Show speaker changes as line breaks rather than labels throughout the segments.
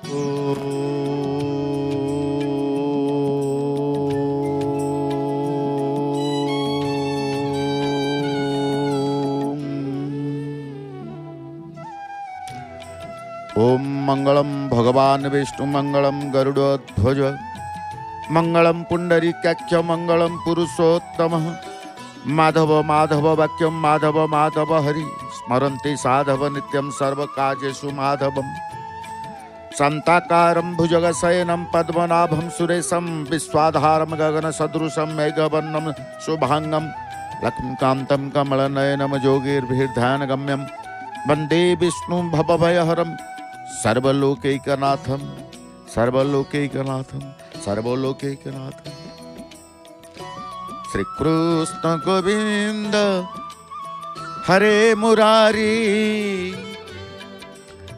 ओम मंगलम भगवान विष्णु मंगलम गरुड़ध्वज मंगलम पुंडरीकाक्ष मंगलम पुरुषोत्तम माधव माधव वाक्यम माधव माधव हरि स्मरन्ति साधव नित्यं सर्वकार्येषु माधवम। शान्ताकारं भुजगशयनं पद्मनाभं सुरेशं विश्वाधारं गगनसदृशं मेघवर्णं शुभांगं लक्ष्मीकान्तं कमलनयनं योगिर्भिर्ध्यानगम्यं वंदे विष्णुं भवभयहरं सर्वलोकैकनाथं सर्वलोकैकनाथं सर्वलोकैकनाथं। श्री कृष्ण गोविंद हरे मुरारी,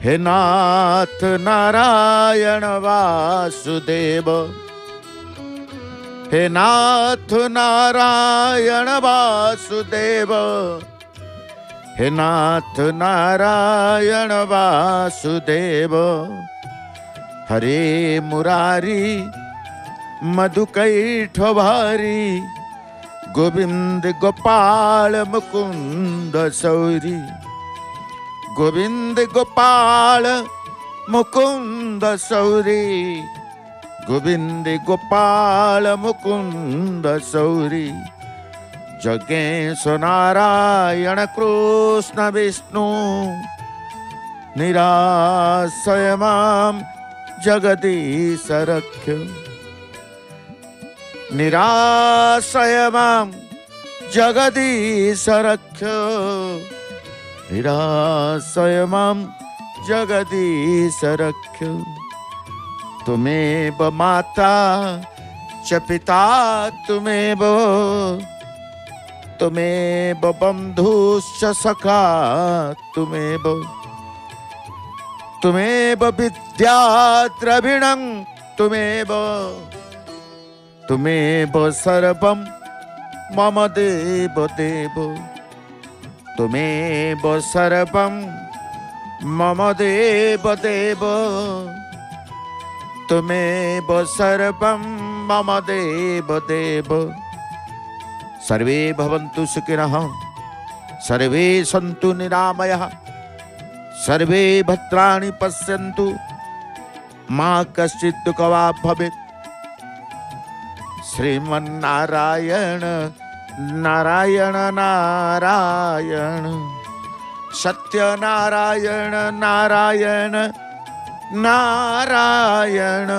हे नाथ नारायण वासुदेव, हे नाथ नारायण वासुदेव, हे नाथ नारायण वासुदेव। हरे मुरारी मधुकैठभारी, गोविंद गोपाल मुकुंद सौरी, गोविंद गोपाल मुकुंद सौरी, गोविंद गोपाल मुकुंद सौरी। जगेश नारायण कृष्ण विष्णु निराशय मां जगदीश रक्ष, निराशय मां जगदीश रक्ष, निराशय मां जगदीश रक्ष। तुमेव माता च पिता तुमेव, तुमेव बन्धुश्च सखा तुमेव, तुमेव विद्या द्रविणं तुमेव, तुमेव सर्वं मम देव देव, तुमेव सर्वं मम देव देव, तुमेव सर्वं मम देव देव। सर्वे भवन्तु सुखिनः, सर्वे सन्तु निरामयाः, सर्वे भद्राणि पश्यन्तु मा कश्चित् दुःखभाग् भवेत्। श्रीमन्नारायण नारायण नारायण सत्यनारायण नारायण नारायण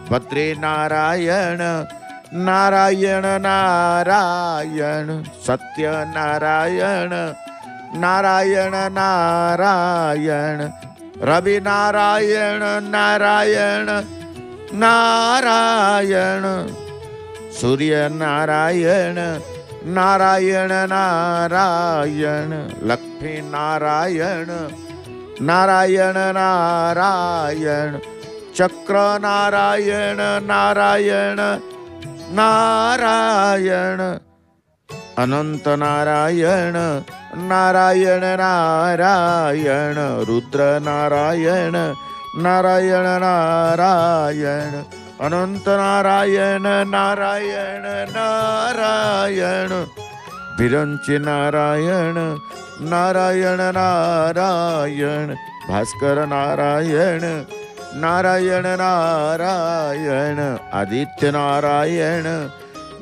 भद्रे नारायण नारायण नारायण सत्यनारायण नारायण नारायण रवि नारायण नारायण नारायण सूर्य नारायण नारायण नारायण लक्ष्मी नारायण नारायण नारायण चक्र नारायण नारायण नारायण अनंत नारायण नारायण नारायण रुद्र नारायण नारायण नारायण अनंत नारायण नारायण नारायण विरंचि नारायण नारायण नारायण भास्कर नारायण नारायण नारायण आदित्य नारायण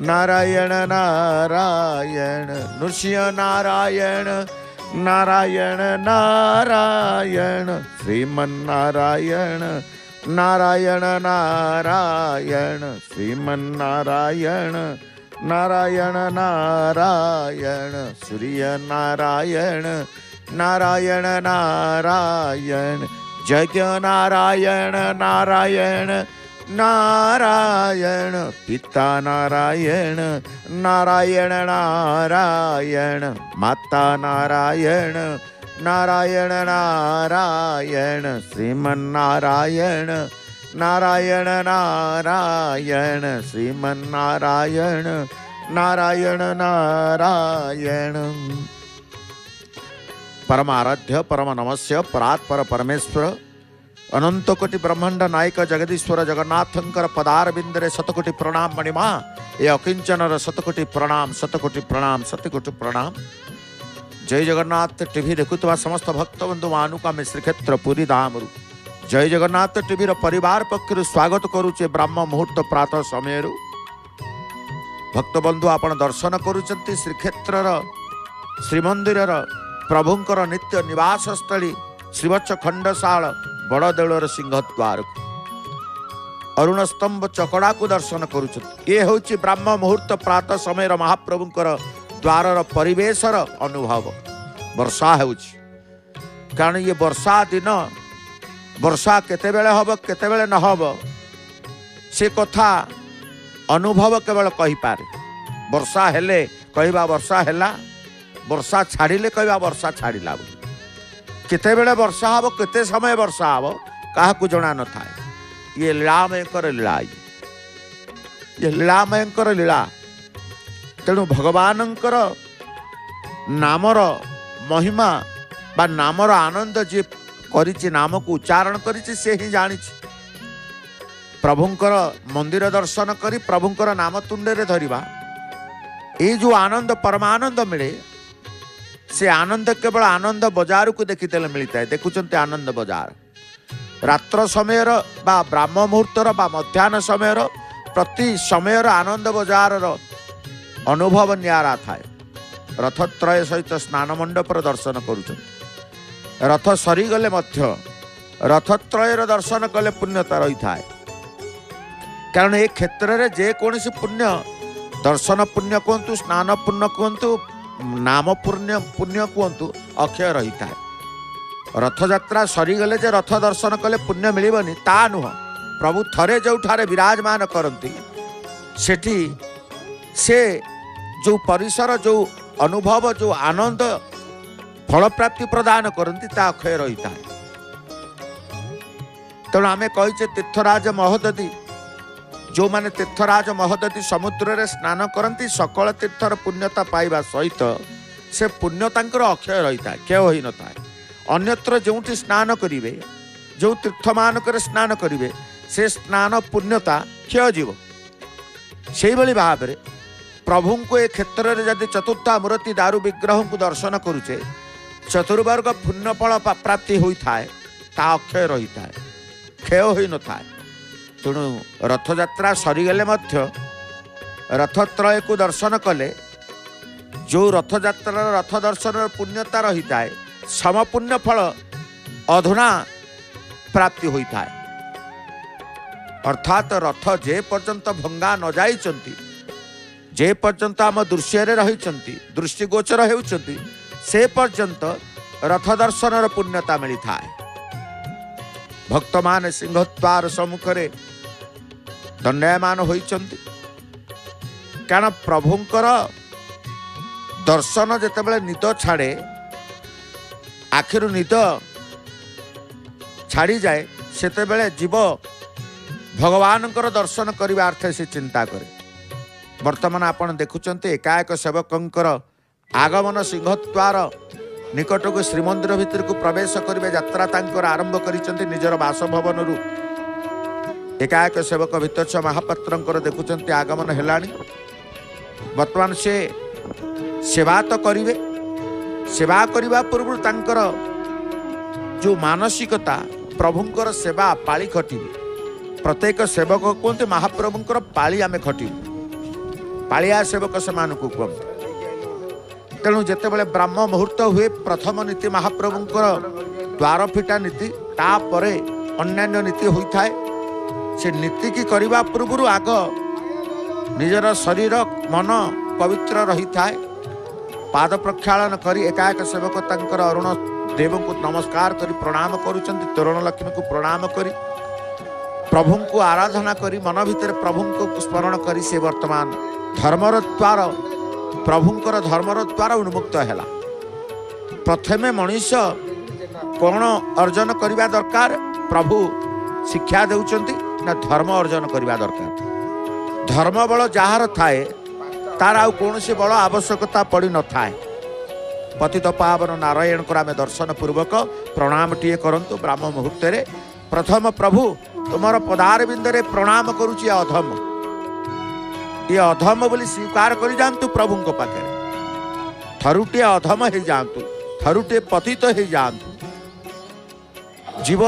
नारायण नारायण नृसिंह नारायण नारायण नारायण श्रीमन्नारायण नारायण नारायण श्रीमन्नारायण नारायण नारायण सूर्य नारायण नारायण नारायण यज्ञ नारायण नारायण नारायण पिता नारायण नारायण नारायण माता नारायण नारायण नारायण श्रीमन्नारायण नारायण नारायण श्रीमन्नारायण नारायण नारायण। परम आराध्य परम नमस्य परात्पर परमेश्वर ଅନନ୍ତ କୋଟି ବ୍ରହ୍ମାଣ୍ଡ ନାୟକ ଜଗଦୀଶ୍ୱର ଜଗନ୍ନାଥଙ୍କର ପଦାରବିନ୍ଦରେ ଶତକୋଟି ପ୍ରଣାମ ମଣିମା। ଏ ଅକିଞ୍ଚନର ଶତକୋଟି ପ୍ରଣାମ, ଶତକୋଟି ପ୍ରଣାମ, ଶତକୋଟି ପ୍ରଣାମ। ଜୟ ଜଗନ୍ନାଥ ଟିଭି ଦେଖୁଥିବା ସମସ୍ତ ଭକ୍ତବନ୍ଧୁମାନଙ୍କୁ ଆମେ ଶ୍ରୀକ୍ଷେତ୍ର ପୁରୀ ଧାମରୁ ଜୟ ଜଗନ୍ନାଥ ଟିଭିର ପରିବାର ପକ୍ଷରୁ ସ୍ୱାଗତ କରୁଛେ ବ୍ରାହ୍ମ ମୁହୂର୍ତ୍ତ ପ୍ରାତଃ ସମୟରୁ। ଭକ୍ତବନ୍ଧୁ, ଆପଣ ଦର୍ଶନ କରୁଛନ୍ତି ଶ୍ରୀକ୍ଷେତ୍ରର ଶ୍ରୀମନ୍ଦିରର ପ୍ରଭୁଙ୍କର ନିତ୍ୟ ନିବାସସ୍ଥଳୀ ଶ୍ରୀବତ୍ସ ଖଣ୍ଡଶାଳ ବଡ଼ଦେଉଳର ସିଂହଦ୍ୱାରକୁ, ଅରୁଣସ୍ତମ୍ଭ ଚକଡ଼ାକୁ ଦର୍ଶନ କରୁଛନ୍ତି। ଇଏ ହେଉଛି ବ୍ରାହ୍ମ ମୁହୂର୍ତ୍ତ ପ୍ରାତଃ ସମୟର ମହାପ୍ରଭୁଙ୍କର ଦ୍ୱାରର ପରିବେଶର ଅନୁଭବ। ବର୍ଷା ହେଉଛି, କାରଣ ଇଏ ବର୍ଷା ଦିନ। ବର୍ଷା କେତେବେଳେ ହେବ କେତେବେଳେ ନ ହେବ ସେ କଥା ଅନୁଭବ କେବଳ କହିପାରେ। ବର୍ଷା ହେଲେ କହିବା ବର୍ଷା ହେଲା, ବର୍ଷା ଛାଡ଼ିଲେ କହିବା ବର୍ଷା ଛାଡ଼ିଲା ବୋଲି। କେତେବେଳେ ବର୍ଷା ହେବ, କେତେ ସମୟ ବର୍ଷା ହେବ କାହାକୁ ଜଣା ନଥାଏ। ଇଏ ଲୀଳାମୟଙ୍କର ଲୀଳା, ଇଏ ଲୀଳାମୟଙ୍କର ଲୀଳା। ତେଣୁ ଭଗବାନଙ୍କର ନାମର ମହିମା ବା ନାମର ଆନନ୍ଦ ଯିଏ କରିଛି, ନାମକୁ ଉଚ୍ଚାରଣ କରିଛି, ସେ ହିଁ ଜାଣିଛି। ପ୍ରଭୁଙ୍କର ମନ୍ଦିର ଦର୍ଶନ କରି ପ୍ରଭୁଙ୍କର ନାମ ତୁଣ୍ଡରେ ଧରିବା, ଏଇ ଯେଉଁ ଆନନ୍ଦ, ପରମାନନ୍ଦ ମିଳେ, ସେ ଆନନ୍ଦ କେବଳ ଆନନ୍ଦ ବଜାରକୁ ଦେଖିଦେଲେ ମିଳିଥାଏ। ଦେଖୁଛନ୍ତି ଆନନ୍ଦ ବଜାର ରାତ୍ର ସମୟର ବା ବ୍ରାହ୍ମ ମୁହୂର୍ତ୍ତର ବା ମଧ୍ୟାହ୍ନ ସମୟର ପ୍ରତି ସମୟର ଆନନ୍ଦ ବଜାରର ଅନୁଭବ ନିଆରା ଥାଏ। ରଥତ୍ରୟ ସହିତ ସ୍ନାନ ମଣ୍ଡପର ଦର୍ଶନ କରୁଛନ୍ତି। ରଥ ସରିଗଲେ ମଧ୍ୟ ରଥତ୍ରୟର ଦର୍ଶନ କଲେ ପୁଣ୍ୟତା ରହିଥାଏ। କାରଣ ଏ କ୍ଷେତ୍ରରେ ଯେକୌଣସି ପୁଣ୍ୟ, ଦର୍ଶନ ପୁଣ୍ୟ କୁହନ୍ତୁ, ସ୍ନାନ ପୁଣ୍ୟ କୁହନ୍ତୁ, ନାମ ପୁଣ୍ୟ ପୁଣ୍ୟ କୁହନ୍ତୁ, ଅକ୍ଷୟ ରହିଥାଏ। ରଥଯାତ୍ରା ସରିଗଲେ ଯେ ରଥ ଦର୍ଶନ କଲେ ପୁଣ୍ୟ ମିଳିବନି ତା ନୁହଁ। ପ୍ରଭୁ ଥରେ ଯେଉଁଠାରେ ବିରାଜମାନ କରନ୍ତି, ସେଠି ସେ ଯେଉଁ ପରିସର, ଯେଉଁ ଅନୁଭବ, ଯେଉଁ ଆନନ୍ଦ ଫଳପ୍ରାପ୍ତି ପ୍ରଦାନ କରନ୍ତି, ତା ଅକ୍ଷୟ ରହିଥାଏ। ତେଣୁ ଆମେ କହିଛେ ତୀର୍ଥରାଜ ମହୋଦଧି, ଯେଉଁମାନେ ତୀର୍ଥରାଜ ମହୋଦଧି ସମୁଦ୍ରରେ ସ୍ନାନ କରନ୍ତି, ସକଳ ତୀର୍ଥର ପୁଣ୍ୟତା ପାଇବା ସହିତ ସେ ପୁଣ୍ୟ ତାଙ୍କର ଅକ୍ଷୟ ରହିଥାଏ, କ୍ଷୟ ହୋଇନଥାଏ। ଅନ୍ୟତ୍ର ଯେଉଁଠି ସ୍ନାନ କରିବେ, ଯେଉଁ ତୀର୍ଥମାନଙ୍କରେ ସ୍ନାନ କରିବେ, ସେ ସ୍ନାନ ପୁଣ୍ୟତା କ୍ଷୟ ଯିବ। ସେଇଭଳି ଭାବରେ ପ୍ରଭୁଙ୍କୁ ଏ କ୍ଷେତ୍ରରେ ଯଦି ଚତୁର୍ଥା ମୂର୍ତ୍ତି ଦାରୁ ବିଗ୍ରହଙ୍କୁ ଦର୍ଶନ କରୁଛେ, ଚତୁର୍ବର୍ଗ ପୁଣ୍ୟଫଳ ପ୍ରାପ୍ତି ହୋଇଥାଏ, ତା ଅକ୍ଷୟ ରହିଥାଏ, କ୍ଷୟ ହୋଇନଥାଏ। ତେଣୁ ରଥଯାତ୍ରା ସରିଗଲେ ମଧ୍ୟ ରଥତ୍ରୟକୁ ଦର୍ଶନ କଲେ ଯେଉଁ ରଥଯାତ୍ରାର ରଥ ଦର୍ଶନର ପୁଣ୍ୟତା ରହିଥାଏ, ସମପୁଣ୍ୟ ଫଳ ଅଧୁନା ପ୍ରାପ୍ତି ହୋଇଥାଏ। ଅର୍ଥାତ୍ ରଥ ଯେ ପର୍ଯ୍ୟନ୍ତ ଭଙ୍ଗା ନ ଯାଇଛନ୍ତି, ଯେ ପର୍ଯ୍ୟନ୍ତ ଆମ ଦୃଶ୍ୟରେ ରହିଛନ୍ତି, ଦୃଷ୍ଟିଗୋଚର ହେଉଛନ୍ତି, ସେ ପର୍ଯ୍ୟନ୍ତ ରଥ ଦର୍ଶନର ପୁଣ୍ୟତା ମିଳିଥାଏ। ଭକ୍ତମାନେ ସିଂହଦ୍ୱାର ସମ୍ମୁଖରେ ଦଣ୍ଡାୟମାନ ହୋଇଛନ୍ତି। କାରଣ ପ୍ରଭୁଙ୍କର ଦର୍ଶନ ଯେତେବେଳେ ନିଦ ଛାଡ଼େ, ଆଖିରୁ ନିଦ ଛାଡ଼ିଯାଏ, ସେତେବେଳେ ଜୀବ ଭଗବାନଙ୍କର ଦର୍ଶନ କରିବା ଅର୍ଥେ ସେ ଚିନ୍ତା କରେ। ବର୍ତ୍ତମାନ ଆପଣ ଦେଖୁଛନ୍ତି ଏକାଏକ ସେବକଙ୍କର ଆଗମନ ସିଂହଦ୍ୱାର ନିକଟକୁ ଶ୍ରୀମନ୍ଦିର ଭିତରକୁ ପ୍ରବେଶ କରିବେ। ଯାତ୍ରା ତାଙ୍କର ଆରମ୍ଭ କରିଛନ୍ତି ନିଜର ବାସଭବନରୁ। ଏକାଏକ ସେବକ ଭିତରଚ୍ଛ ମହାପାତ୍ରଙ୍କର ଦେଖୁଛନ୍ତି ଆଗମନ ହେଲାଣି। ବର୍ତ୍ତମାନ ସେ ସେବା ତ କରିବେ, ସେବା କରିବା ପୂର୍ବରୁ ତାଙ୍କର ଯେଉଁ ମାନସିକତା, ପ୍ରଭୁଙ୍କର ସେବା ପାଳି ଖଟିବେ। ପ୍ରତ୍ୟେକ ସେବକ କୁହନ୍ତି ମହାପ୍ରଭୁଙ୍କର ପାଳି ଆମେ ଖଟିବୁ, ପାଳିଆ ସେବକ ସେମାନଙ୍କୁ କୁହନ୍ତି। ତେଣୁ ଯେତେବେଳେ ବ୍ରାହ୍ମ ମୁହୂର୍ତ୍ତ ହୁଏ, ପ୍ରଥମ ନୀତି ମହାପ୍ରଭୁଙ୍କର ଦ୍ୱାର ଫିଟା ନୀତି, ତାପରେ ଅନ୍ୟାନ୍ୟ ନୀତି ହୋଇଥାଏ। ସେ ନୀତିକି କରିବା ପୂର୍ବରୁ ଆଗ ନିଜର ଶରୀର ମନ ପବିତ୍ର ରହିଥାଏ। ପାଦ ପ୍ରକ୍ଷାଳନ କରି ଏକାଏକ ସେବକ ତାଙ୍କର ଅରୁଣ ଦେବଙ୍କୁ ନମସ୍କାର କରି ପ୍ରଣାମ କରୁଛନ୍ତି। ତୋରଣ ଲକ୍ଷ୍ମୀକୁ ପ୍ରଣାମ କରି ପ୍ରଭୁଙ୍କୁ ଆରାଧନା କରି ମନ ଭିତରେ ପ୍ରଭୁଙ୍କୁ ସ୍ମରଣ କରି ସେ ବର୍ତ୍ତମାନ ଧର୍ମର ଦ୍ୱାର, ପ୍ରଭୁଙ୍କର ଧର୍ମର ଦ୍ୱାର ଉନ୍ମୁକ୍ତ ହେଲା। ପ୍ରଥମେ ମଣିଷ କ'ଣ ଅର୍ଜନ କରିବା ଦରକାର? ପ୍ରଭୁ ଶିକ୍ଷା ଦେଉଛନ୍ତି ନା ଧର୍ମ ଅର୍ଜନ କରିବା ଦରକାର। ଧର୍ମ ବଳ ଯାହାର ଥାଏ ତାର ଆଉ କୌଣସି ବଳ ଆବଶ୍ୟକତା ପଡ଼ିନଥାଏ। ପତିତ ପାବନ ନାରାୟଣଙ୍କର ଆମେ ଦର୍ଶନ ପୂର୍ବକ ପ୍ରଣାମଟିଏ କରନ୍ତୁ ବ୍ରାହ୍ମ ମୁହୂର୍ତ୍ତରେ। ପ୍ରଥମ ପ୍ରଭୁ ତୁମର ପଦାରବିନ୍ଦରେ ପ୍ରଣାମ କରୁଛି ଏ ଅଧମ, ଏ ଅଧମ ବୋଲି ସ୍ୱୀକାର କରିଯାଆନ୍ତୁ ପ୍ରଭୁଙ୍କ ପାଖରେ। ଥରୁଟିଏ ଅଧମ ହେଇଯାଆନ୍ତୁ, ଥରୁଟିଏ ପତିତ ହେଇଯାଆନ୍ତୁ। ଜୀବ